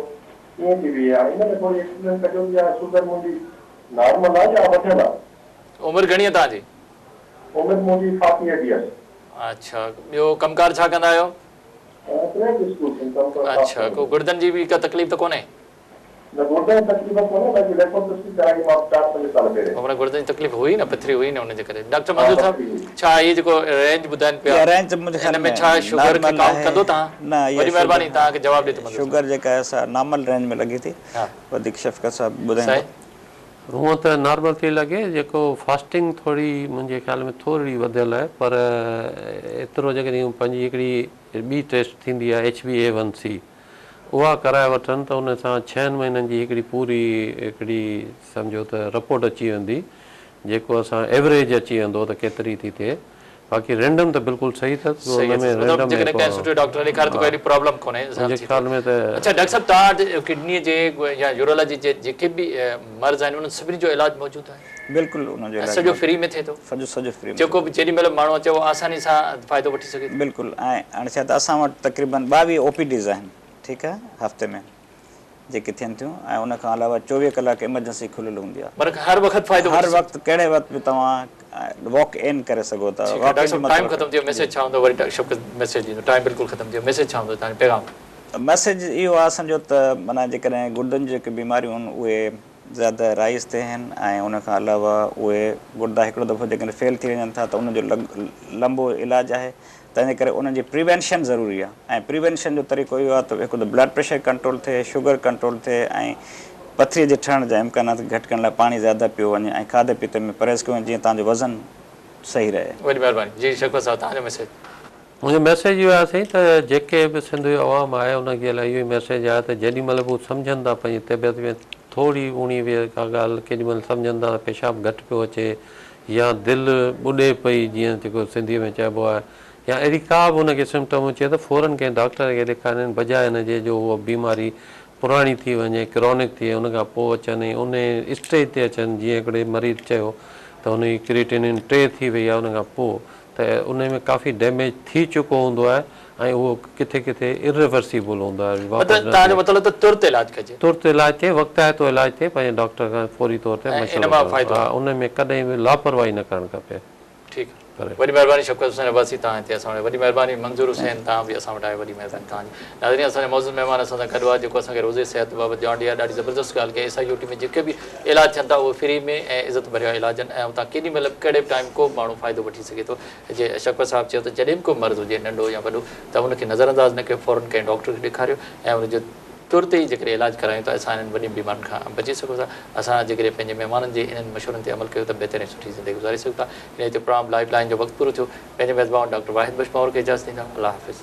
ائين ٿي بيهي. هاڻي ان ۾ ٿوري ايڪسپلين ڪجو ته اها شگر منهنجي نارمل آهي يا وڌيل آهي. عمر گهڻي آهي توهان جي؟ عمر منهنجي فارٽي ايٽ يئرس. اڇا ٻيو ڪم ڪار ڇا ڪندا آهيو؟ پرائيويٽ اسڪول ۾ ڪم ڪار اڇا ڪو گڙدن جي به ڪا تڪليف ته ڪونهي؟ نه گردن جي تڪليف ڪونهي باقي ليپروسڪوپي ڪرائي مان 4 5 سال پهرين. معنيٰ گردن جي تڪليف هئي نه پٿري هئي نه ان جي ڪري. ڊاڪٽر منظور صاحب ڇا هي جيڪو رينج ٻڌائن پيا اها رينج منهنجي خيال ان ۾ ۾ ڇا شگر کي نارمل ڪائونٽ آهي ڪندو توهان؟ نه اها وڏي مهرباني شگر توهان کي جواب ڏي ٿو منظور صاحب. شگر جيڪا آهي سا نارمل رينج ۾ لڳي ٿي وڌيڪ شفقت صاحب ٻڌائيندو. سائين. هونء ته نارمل ٿي لڳي جيڪو فاسٽنگ ٿوري منهنجي خيال ۾ ٿورڙي وڌيل آهي پر ايترو جيڪڏهن پنهنجي هڪڙي ٻي ٽيسٽ ٿيندي آهي H B A one C اها ڪرائي وٺن ته ان سان ڇهن مهينن جي هڪڙي پوري هڪڙي سمجهو ته رپورٽ اچي ويندي جيڪو اسان ايوريج اچي ويندو ته ڪيتري ٿي ٿئي باقي رينڊم ته بلڪل صحيح اٿس صحيح ان ۾ اٿس مطلب رينڊم ۾ جيڪڏهن ڪو ڪنهن سٺي ڊاڪٽر ڏيکاري ته ڪو اهڙي پرابلم ڪونهي منهنجي ٿي ٿئي خيال ۾ ته اڇا ڊاڪٽر صاحب توهان وٽ ڪڊني جي يا يورولاجي جي جيڪي به مرض آهن انهن سڀني جو علاج موجود آهي بلڪل ان جو ۽ علاج سڄو فري ۾ ٿئي ٿو سڄو سڄو فري ۾ جيڪو به جيڏي مهل به ماڻهو اچي اهو آساني سان فائدو وٺي سگهي ٿو. بلڪل ۽ هاڻي ڇا ته اسان وٽ تقريبن 22 او پي ڊيز آهن ٺيڪ آهي هفتي ۾ جيڪي ٿين ٿيون ۽ ان کان علاوه 24 ڪلاڪ ايمرجنسي کليل هوندي آهي. معنيٰ هر وقت فائدو هر وٺي وقت ڪهڙي وقت به توهان واڪ ان ڪري سگهو ٿا. ٺيڪ آهي ڊاڪٽر صاحب ٽائيم ختم ٿي ويو ميسيج ڇا هوندو وري ڊاڪٽر شفقت ميسيج ڏيندو ٽائيم بلڪل ختم ٿي ويو ميسيج ڇا هوندو توهان جو پيغام. ميسيج اهو آهي اسان جو ته معنيٰ جيڪڏهن گردن جون جيڪي بيماريون آهن اهي زياده رائج ٿيا آهن ۽ ان کان علاوه اهي گردا هڪڙو دفعو جيڪڏهن فيل ٿي وڃن ٿا ته ان جو لمبو علاج آهي تنهن جي ڪري انهن جي پريوينشن ضروري آهي ۽ پريوينشن جو طريقو اهو آهي ته هڪ ته بلڊ پريشر ڪنٽرول ٿئي شگر ڪنٽرول ٿئي ۽ پٿري جي ٺهڻ جا امڪانات گهٽ ڪرڻ لاء پاڻي زياده پيو وڃي ۽ کاڌي پيتي ۾ پرهيز ڪيو وڃي جيئن توهان جو وزن صحيح رهي. وڏي مهرباني جي شفقت صاحب توهان جو ميسيج. منهنجو ميسيج اهو آهي سائين ته جيڪي به سنڌ جو عوام آهي ان کي لاء اهو ئي ميسيج آهي ته جيڏي مهل به هو سمجهن ٿا پنهنجي طبيعت ۾ ٿوري اوڻي ويهه ڪا ڳالهه ڪيڏي مهل سمجهن ٿا ته پيشاب گهٽ پيو اچي يا دل ٻڏي پئي جيئن جيڪو سنڌي ۾ چئبو آهي يا اهڙي ڪا به ان کي سمپٽم اچي ته فورن ڪنهن ڊاڪٽر کي ڏيکارين بجاء ان جي جو اها بيماري پراڻي ٿي وڃي ڪرونڪ ٿئي ان کان پوء اچن ۽ ان اسٽيج تي اچن جيئن هڪڙي مريض چيو ته ان جي ڪريٽينين 3 ٿي وئي آهي ان کان پوء ته انهي ۾ ڪافي ڊيميج ٿي چڪو هوندو آهي ۽ اهو ڪٿي ڪٿي ارريورسيبل هوندو آهي واپس مطلب نه توهان ٿئي. جو مطلب ته ترت علاج ڪجي. ترت علاج ٿئي وقتائتو علاج ٿئي پنهنجي ڊاڪٽر کان فوري طور تي ۽ ان مشورو مان ڪرڻ فائدو. ها انهي ۾ ڪڏهن به لاپرواهي نه ڪرڻ کپي. ٺيڪ ڪري. وڏي مهرباني شفقت حسين عباسي توهان هتي اسان وٽ وڏي مهرباني منظور حسين توهان به اسان وٽ آيو وڏي مهرباني توهان جي ناظرين اسان جا معزز مهمان اسان سان گڏ هئا جيڪو اسان کي روزي صحت بابت ڄاڻ ڏئي ڏاڍي زبردست ڳالهه ڪئي ايس I U ٽي ۾ جيڪي به علاج ٿين ٿا اهي فري ۾ ۽ عزت ڀريا علاج آهن ۽ اتان ڪيڏي مهل به ڪهڙي به ٽائيم ڪو به ماڻهو فائدو وٺي سگهي ٿو جي شفقت صاحب چيو ته جڏهن به ڪو مرض هجي ننڍو يا وڏو ته ان کي نظر انداز نه ڪيو فورن ڪنهن ڊاڪٽر کي ڏيکاريو ۽ ان جو ترت ئي جيڪڏهن علاج ڪرايون ته اسان انهن وڏين بيمارين کان بچي سگهون ٿا اسان جيڪڏهن پنهنجي مهمانن جي انهن مشورن تي عمل ڪيو ته بهتر ۽ سٺي زندگي گذاري سگهون ٿا انهي تي پروگرام لائيف لائين جو وقت پورو ٿيو پنهنجي ميزبان ڊاڪٽر واحد بخش پنهور کي اجازت ڏيندا الله حافظ.